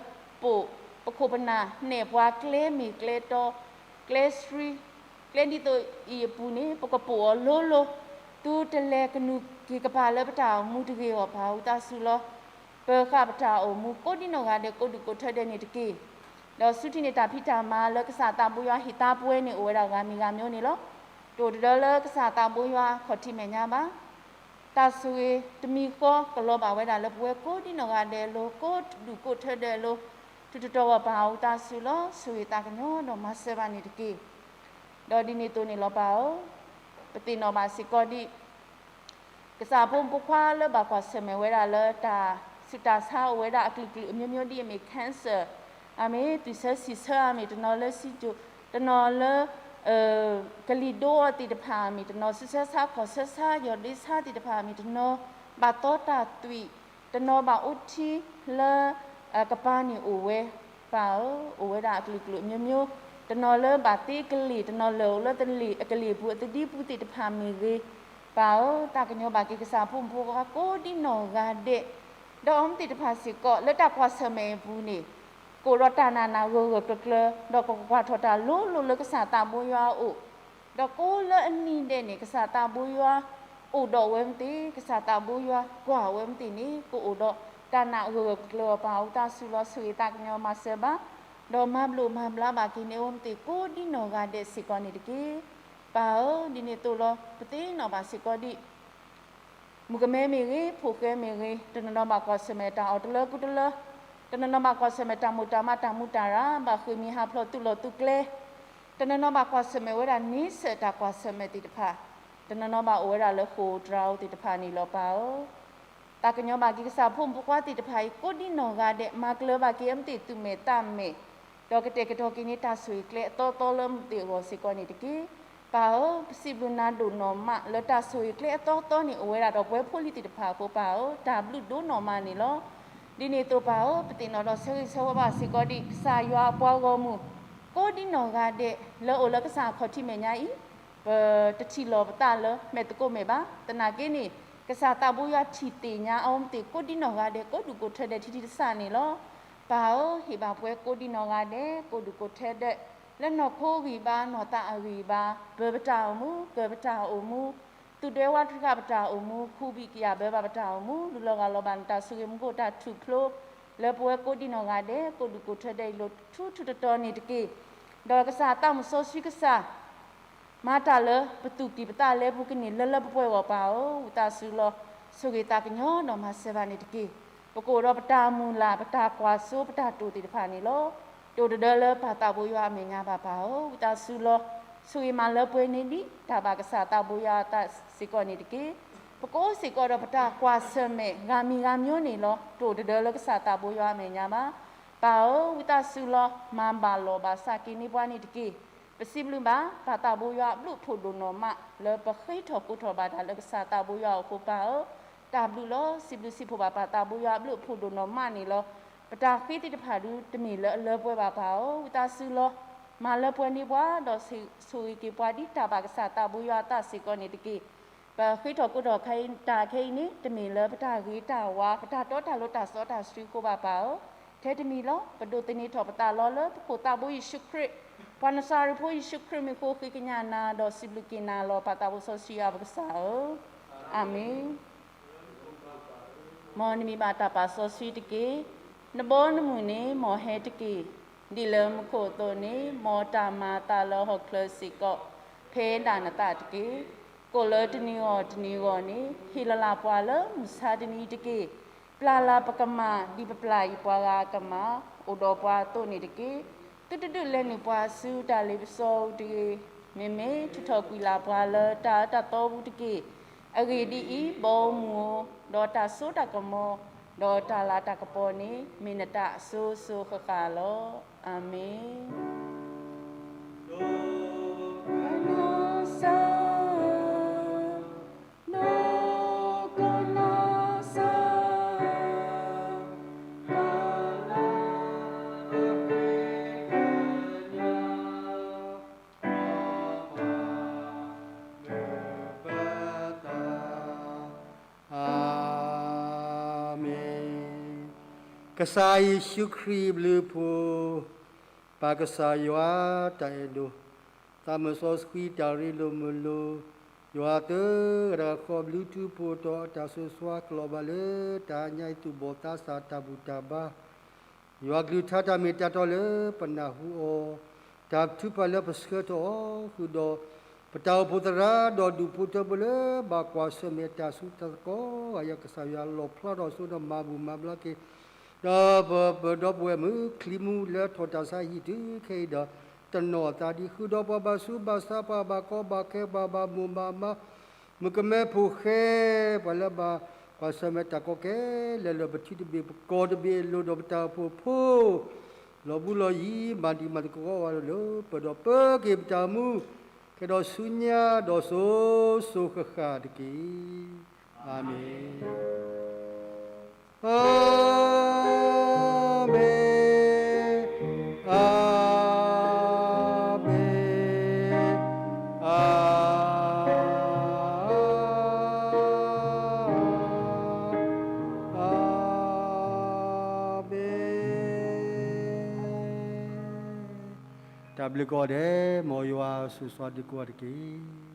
ပိာ်ပခိၣ်ပနၢ်နဲၣ်ပှၤကျဲမ့ၢ်ကျဲတီ, ကျဲစှၤ, ကျဲဒ်သိးအံၤအပူၤန့ၣ် ပကပိာ်အီၤလိၤလိၤ, သုတလဲၤကနူၤက့ၤကပၤလၢပတၢ်အိၣ်မူတဂ့ၤအဂီၢ် ပၢ်ဧၢ ဝံသးစူၤလီၤ. ပၢဃာ်ပတၢ်အိၣ်မူကိးဒံနီၢ်ဂၤဒဲး ကိးဒူၣ်ကိးထၢဒဲးန့ၣ်တက့ၢ်. ဒီးဆူထံၣ်န့ၢ်တၢ်ဖံးတၢ်မၤလၢကစၢ်သးဘိယွၤဟ့ၣ်သါပဝဲန့ၣ် အိၣ်ဝဲဒၣ်ဂၤမံၤဂၤမံၤန့ၣ်လီၤ. တအိၣ်တဒၢလၢကစၢ်သးဘိယွၤခီၣ်ထံးမဲာ်ညါဘၣ်. တၢ်ဆိၣ်ဂ့ၤတမံၤဃီကလီၤဘၣ်ဝဲဒၣ်လၢပဝဲကိးဒံနီၢ်ဂၤဒဲးအလိၤ ကိးဒူၣ်ကိးထၢဒဲးအလိၤ ထူးထူးတီၤတီၤအဂီၢ် ပၢ်ဧၢ ဝံသးစူၤလီၤ. ဆိၣ်ဂ့ၤသးကညီၤဒီးမၤစၢၤဘၣ်န့ၣ်တက့ၢ်. ဒီးဒ်န့ၣ်အသိးန့ၣ်လီၤပၢ်ဧၢ, ပသ့ၣ်နီၣ်ဘၣ်စ့ၢ်ကီးဒ် ကစၢ်ဖိမုၣ်ဖိခွါလၢဘၣ်ကွၢ်ဆၢၣ်မဲာ်ဝဲဒၣ်လၢတၢ်ဆူးတၢ်ဆါအိၣ်ဝဲဒၣ်အကလုာ်ကလုာ်အမျိုးမျိုး ဒ်အမ့ၢ် cancer, အမ့ၢ်သွံၣ်ဆၢဆံၣ်ဆၢ အမ့ၢ်တနီၤလၢစံၣ်စိၤ, တနီၤလၢ ကလံၤဒိအီၤသ့ၣ်တဖၣ် အမ့ၢ်တနီၤ ဆူးဆၢဆါခီၣ်ဆၢဆါ ယီၢ်ဒ့ဆါသ့ၣ်တဖၣ် အမ့ၢ်တနီၤ ဘၣ်သီတၢ်သွံၣ်, တနီၤဘၣ်အိၣ်ထံလၢ ကပၤန့ၣ်အိၣ်ဝဲ, ပၢ်ဧၢ, အိၣ်ဝဲဒၣ်အကလုာ်ကလုာ်အမျိုးမျိုး, တနီၤလၢဘၣ်သ့ကလ့ၢ်, တနီၤလၢအိၣ်လၢသလ့ၢ် အကလ့ၢ်ပူၤအသဒံပူၤသ့ၣ်တဖၣ်မ့ၢ်ဂ့ၤ, ပၢ်ဧၢ, သးကညီၤဘၣ်က့ၤကစၢ်ဖိမုၣ်ဖိခွါကိးဒံနီၢ်ဂၤဒဲး, ဒီးအဝဲသ့ၣ်တဖၣ်စ့ၢ်ကီး လၢတၢ်ကွၢ်ဆၢၣ်မဲာ်အပူၤန့ၣ် ကအိၣ်ဒီးတၢ်နာ်န့ၣ်ဂၢၢ်ဂၢၢ်ကျၢၤကျၢၤ, ဒီးကကွၢ်ထီၣ်တၢ်လိၤလိၤလၢကစၢ်သးဘိယွၤအအိၣ်, ဒီးကိးလၢအနံၤဒဲးန့ၣ် ကစၢ်သးဘိယွၤအိၣ်ဒီးအဝဲမ့ၢ်တ့ၢ်, ကစၢ်သးဘိယွၤကွၢ်အဝဲမ့ၢ်တ့ၢ်န့ၣ် ကအိၣ်ဒီးတၢ်နာ်ဂၢၢ်ဂၢၢ်ကျၢၤကျၢၤအီၤ ပၢ်ဧၢ ဝံသးစူၤလီၤ. ဆိၣ်ဂ့ၤသးကညီၤမၤစၢၤဘၣ်, ဒီးမၤဘျိးမၤဘျါဘၣ်က့ၤန့ၢ်အဝဲမ့ၢ်တ့ၢ် ကိးဒံနီၢ်ဂၤဒဲးစ့ၢ်ကီးန့ၣ်တက့ၢ်. ပၢ်ဧၢ, ဒ်န့ၣ်အသိးလီၤ. ပသ့ၣ်နီၣ်ဘၣ်စ့ၢ်ကီးဒ် မုၣ်ကမဲမ့ၢ်ဂ့ၤ, ဖိၣ်ဃဲမ့ၢ်ဂ့ၤ, တနီၤနီၤဘၣ်ကွၢ်ဆၢၣ်မဲာ်တၢ်အီၣ်တလၢကူတလၢ, တနီၤနီၤဘၣ်ကွၢ်ဆၢၣ်မဲာ်တၢ်မိၢ်တၢ်မးတၢ်မူတၢ်ရၢ်, ဘၣ်ဃ့ၢ်မှံဟးဖျိးသုးလီၢ်သုးကျဲ, တနီၤနီၤဘၣ်ကွၢ်ဆၢၣ်မဲာ်ဝဲဒၣ်န့ဆၢၣ်တၢ်ကွၢ်ဆၢၣ်မဲာ်သ့ၣ်တဖၣ်, တနီၤနီၤဘၣ်အိၣ်ဝဲဒၣ်လၢဃိာ်တြၤဧိၤသ့ၣ်တဖၣ်န့ၣ်လီၤ ပၢ်ဧၢ. သးကညီၤဘၣ်က့ၤကစၢ်ဖိမုၣ်ဖိခွါသ့ၣ်တဖၣ်အံၤ ကိးဒံနီၢ်ဂၤဒဲး မၤကျၢၤဘၣ်က့ၤအဝဲမ့ၢ်တ့ၢ်သူၣ်မဲာ်သးမဲာ်, ဒီးကတဲာ်ကတီၤက့ၤန့ၢ်တၢ်ဆိၣ်ဂ့ၤကျဲအသီသီလၢအဝဲမ့ၢ်တ့ၢ်အဂီၢ်စ့ၢ်ကီးန့ၣ်တက့ၢ်. ပၢ်ဧၢ, ပစံးဘျုးနၤဒိၣ်နီၢ်မးလၢတၢ်ဆိၣ်ဂ့ၤကျဲအသီသီန့ၣ် အိၣ်ဝဲဒၣ်ဒီးပဝဲဖိလံၤသ့ၣ်တဖၣ်အဃိ ပၢ်ဧၢ, တၢ်ဘျုးဒိၣ်နီၢ်မးန့ၣ်လီၤ. ဒ်န့ၣ်အသိးပၢ်ဧၢ, ပသ့ၣ်နီၣ်ဒီးဆၢဂ့ၤဆၢဝါဘၣ်စ့ၢ်ကီးဒ် ကစၢ်ယွၤအပှၤဂီၢ်မုၢ် ကိးဒံနီၢ်ဂၤဒဲး လၢအအိၣ်လၢကစၢ်အခီၣ်ထံးမဲာ်ညါအံၤ, ပတထံၣ်လီၤပသးလၢမဲာ်သကိးမဲာ်ဘၣ်. သနာ်က့န့ၣ် ကစၢ်သးဘိယွၤထံၣ်သ့ၣ်ညါအဝဲမ့ၢ်တ့ၢ်ကိးဒံနီၢ်ဂၤဒဲး ကိးဒူၣ်ကိးထၢဒဲးထံထံတစးန့ၣ်လီၤ. ပၢ်ဧၢ, ဟ့ၣ်ဘၣ်ပဝဲကိးဒံနီၢ်ဂၤဒဲး ကိးဒူၣ်ကိးထၢဒဲး လၢနီၢ်ခိဂံၢ်ဘါ နီၢ်သးအဂံၢ်ဘါ ပၢၤပတၢ်အိၣ်မူ ကၢၤပတၢ်အိၣ်မူ သူၣ်ဒွဲဝးတဃာ်ပတၢ်အိၣ်မူ ခူဘံၣ်ကယာ်ဘၢဘၣ်ပတၢ်အိၣ်မူ လူၤလီၤဂာ်လီၤဘၣ်နတၢ်ဆိၣ်ဂ့ၤမူခိၣ်တၢ်ထူၣ်ဖျိ လၢပဝဲကိးဒံနီၢ်ဂၤဒဲး ကိးဒူၣ်ကိးထၢဒဲးအံၤလီၤထူထူတီတီန့ၣ်တက့ၢ်. ဒီးကစၢ်သးမုၣ်စီဆှံကစၢ် မၤတၢ်လၢပသူၣ်ကံၢ်ပသးလဲပူၤကန့ၢ်လၢလၢပှဲၤပှဲၤအဂီၢ် ပၢ်ဧၢ, ဝံသးစူၤလီၤ. ဆိၣ်ဂ့ၤသးကညီၤဒီးမၤစၢၤဘၣ်န့ၣ်တက့ၢ်. ပကအိၣ်ဒီးပတၢ်မုၢ်လၢ် ပတၢ်ကွၢ်စိ ပတၢ်တိာ်သ့ၣ်တဖၣ်န့ၣ်လီၤ. တအိၣ်တဒၢလၢပၢ်သးဘိယွၤအမဲာ်ညါဘၣ်ပၢ်ဧၢ, ဝံသးစူၤလီၤ. ဆိၣ်ဂ့ၤမၤလၢပှဲၤန့ၢ်ဒံး တၢ်ဘၣ်ကစၢ်သးဘိယွၤအသးစ့ၢ်ကီးန့ၣ်တက့ၢ်. ပကအိၣ်စ့ၢ်ကီးဒီးပတၢ်ကွၢ်ဆၢၣ်မဲာ် ဂၤမံၤဂၤမံၤန့ၣ်လီၤ. တအိၣ်တဒၢလၢကစၢ်သးဘိယွၤအမဲာ်ညါဘၣ် ပၢ်ဧၢ, ဝံသးစူၤလီၤ. မၤဘၣ်လီၤဘၣ်စးက့ၤန့ၢ်ပှၤန့ၣ်တက့ၢ်. ပစံးဘျုးဘၣ် ပၢ်သးဘိယွၤအဘျုးအဖှိၣ်ဒိၣ်နီၢ်မး လၢပဃ့ထီၣ်ကိးထီၣ်ဘၣ်တၢ်လၢကစၢ်သးဘိယွၤအအိၣ်အဃိ ပၢ်ဧၢ, တၢ်ဘျုးလီၤ. စံးဘျုးစံးဖှိၣ်ဘၣ်ပၢ်သးဘိယွၤအဘျုးအဖှိၣ်ဒိၣ်နီၢ်မးန့ၣ်လီၤ. ပတၢ်ဃ့သ့ၣ်တဖၣ်ဒုးတမ့ၢ်လၢအလၢပှဲၤဘၣ်ပၢ်ဧၢ, ဝံသးစူၤလီၤ. မၤလၢပှဲၤန့ၢ်ပှၤ ဒီးဆိၣ်ဂ့ၤက့ၤပှၤဒ်တၢ်ဘၣ်ကစၢ်သးဘိယွၤအသးစ့ၢ်ကီးန့ၣ်တက့ၢ်. ပဃ့ထီၣ်ကိးထီၣ်ခဲအံၤ တၢ်ခဲအံၤန့ၣ် တမ့ၢ်လၢပတၢ်ဂ့ၤတၢ်ဝါ ပတၢ်တီတၢ်လိၤတၢ်စီတၢ်ဆှံအဃိဘၣ်ပၢ်ဧၢ, ထဲတမံၤလီၤ. ပဒိးသန့ၤထီၣ်ပသးလီၤလၢပခိၣ်သးဘိယ့ၣ်ၡူးခရံာ်, ပှၤနစၤရ့းဖိယ့ၣ်ၡူးခရံာ်မံၤအဃိ ဃ့ကညးနၤ ဒီးစံးဘျုးက့ၤနၤလီၤ ပၢ်သးဘိစီဆှံယွၤပကစၢ်ဧၢ, အၤမ့ၣ်. မ်နမံၤဘၣ်တၢ်ပာ်စီဆှံတက့ၢ်. နဘီနမုၢ်န့ၣ် မ်ဟဲတက့ၢ်. ဒ်လၢမူခိၣ်အသိးန့ၣ် မ်တၢ်မၤအသးလၢဟီၣ်ခိၣ်ချၢစ့ၢ်ကီး ဖဲဒၣ်နသးတက့ၢ်. ကိၣ်လၢတနံၤဂီၢ်တနံၤဂီၢ်န့ၣ် ဟ့ၣ်လီၤလၢ်ပှၤလၢမုၢ်ဆါတနံၤအံၤတက့ၢ်. ပျၢ်လၢ်ပကမၢ် ဒ်ပပျၢ်အံၤပှၤဂၤအကမၢ်, အိၣ်ဒီးပှၤအသိးန့ၣ်တက့ၢ်. သုတဒုးလဲၤနုာ်ပှၤဆူတၢ်လ့ပစီအပူၤတဂ့ၤ. မ့မ့ၢ်ထုးထီၣ်ကွံာ်လၢ်ပှၤလၢတၢ်အၢတၢ်သီအပူၤတက့ၢ်. အဂ့ၢ်ဒ်အံၤ, ဘီမုၢ်ဧိၤ, ဒီးတၢ်စိတၢ်ကမီၤ, ဒီးတၢ်လၤတၢ်ကပီၤန့ၣ် မ့ၢ်နတၢ်အစိၤစိၤဃၣ်ဃၣ်လီၤ. အၤမ့ၣ်. အၤမ့ၣ်. ကစၢ်ယ့ၣ်ၡူးခရံာ်အဘျုးအဖှိၣ်, ပၢ်ကစၢ်ယွၤတၢ်အဲၣ်ဒိၣ်, သးစီဆှံတၢ်ရ့လိာ်မုာ်လိာ်, ယွၤသၢဂၤတဂၤဃီ ဘျုးထူးဖှိၣ်ထီၣ်အတၢ်ဆိၣ်ဂ့ၤဆိၣ်ဝါ ကလီၤဘၣ်လၢတၢ်ညါအံၤ သူၣ်ဘီၣ်သးစၢ်တၢ်ဘူၣ်တၢ်ဘါ ယွၤကလုၢ်ကထါတၢ်မ့ၢ်တၢ်တီလၢပနၢ်ဟူအီၤ, တၢ်ထုကဖၣ်လၢပဆှၢထီၣ်အီၤဃုာ်ဒီး ပတၢ်အိၣ်ဖှိၣ်သရၣ် ဒီးဒူၣ်ဖိထၢဖိလၢဘၣ်ကွၢ်ဆၢၣ်မဲာ်တၢ်ဆူတၢ်သကိး ယွၤကစၢ်ယွၤလီၣ်ဖျါထီၣ်စိဒီးမၤဘူၣ်မၤဘျါက့ၤ ဒီးပပၢၤဒီပုၢ်ဝဲၢ်မုၣ်ချံမူလၢထီၣ်တၢ်ဆါဟံၣ်တုၤခဲအံၤဒီး တနီၤအသးဒ်ဃုာ်ဒီးပှၤဘၣ်ဆူးဘၣ်ဆါ ပှၤဘၣ်ကီဘၣ်ခဲ ပှၤဘၣ်မိၢ်ဘၣ်မး မုၣ်ကမဲဖိဃဲ ပှၤလၢဘၣ်ကွၢ်ဆၢၣ်မဲာ်တၢ်ကီကဲလဲၣ်လၢပထံတဘ့ၣ် ပကီၢ်တဘ့ၣ်အလိၤဒီးပတၢ်အိၣ်ဖှိၣ်ဖိ လီၤဘူးလီၤယံၤ မၤတံၤမၤသကိးဝဲလၢပၢၤဒီးပၢက့ၤပတၢ်အိၣ်မူ ကဲဒီးဆူညါဒီးစိၤစိၤဃၣ်ဃၣ်တက့ၢ်. အၤမ့ၣ်. အၤမ့ၣ်, အၤမ့ၣ်, အၤမ့ၣ်. တၢ်ဘျုးကိးဂၤဒဲး, မ်ယွၤဆိၣ်ဂ့ၤဆိၣ်ဝါသုကိးဂၤဒဲးတက့ၢ်.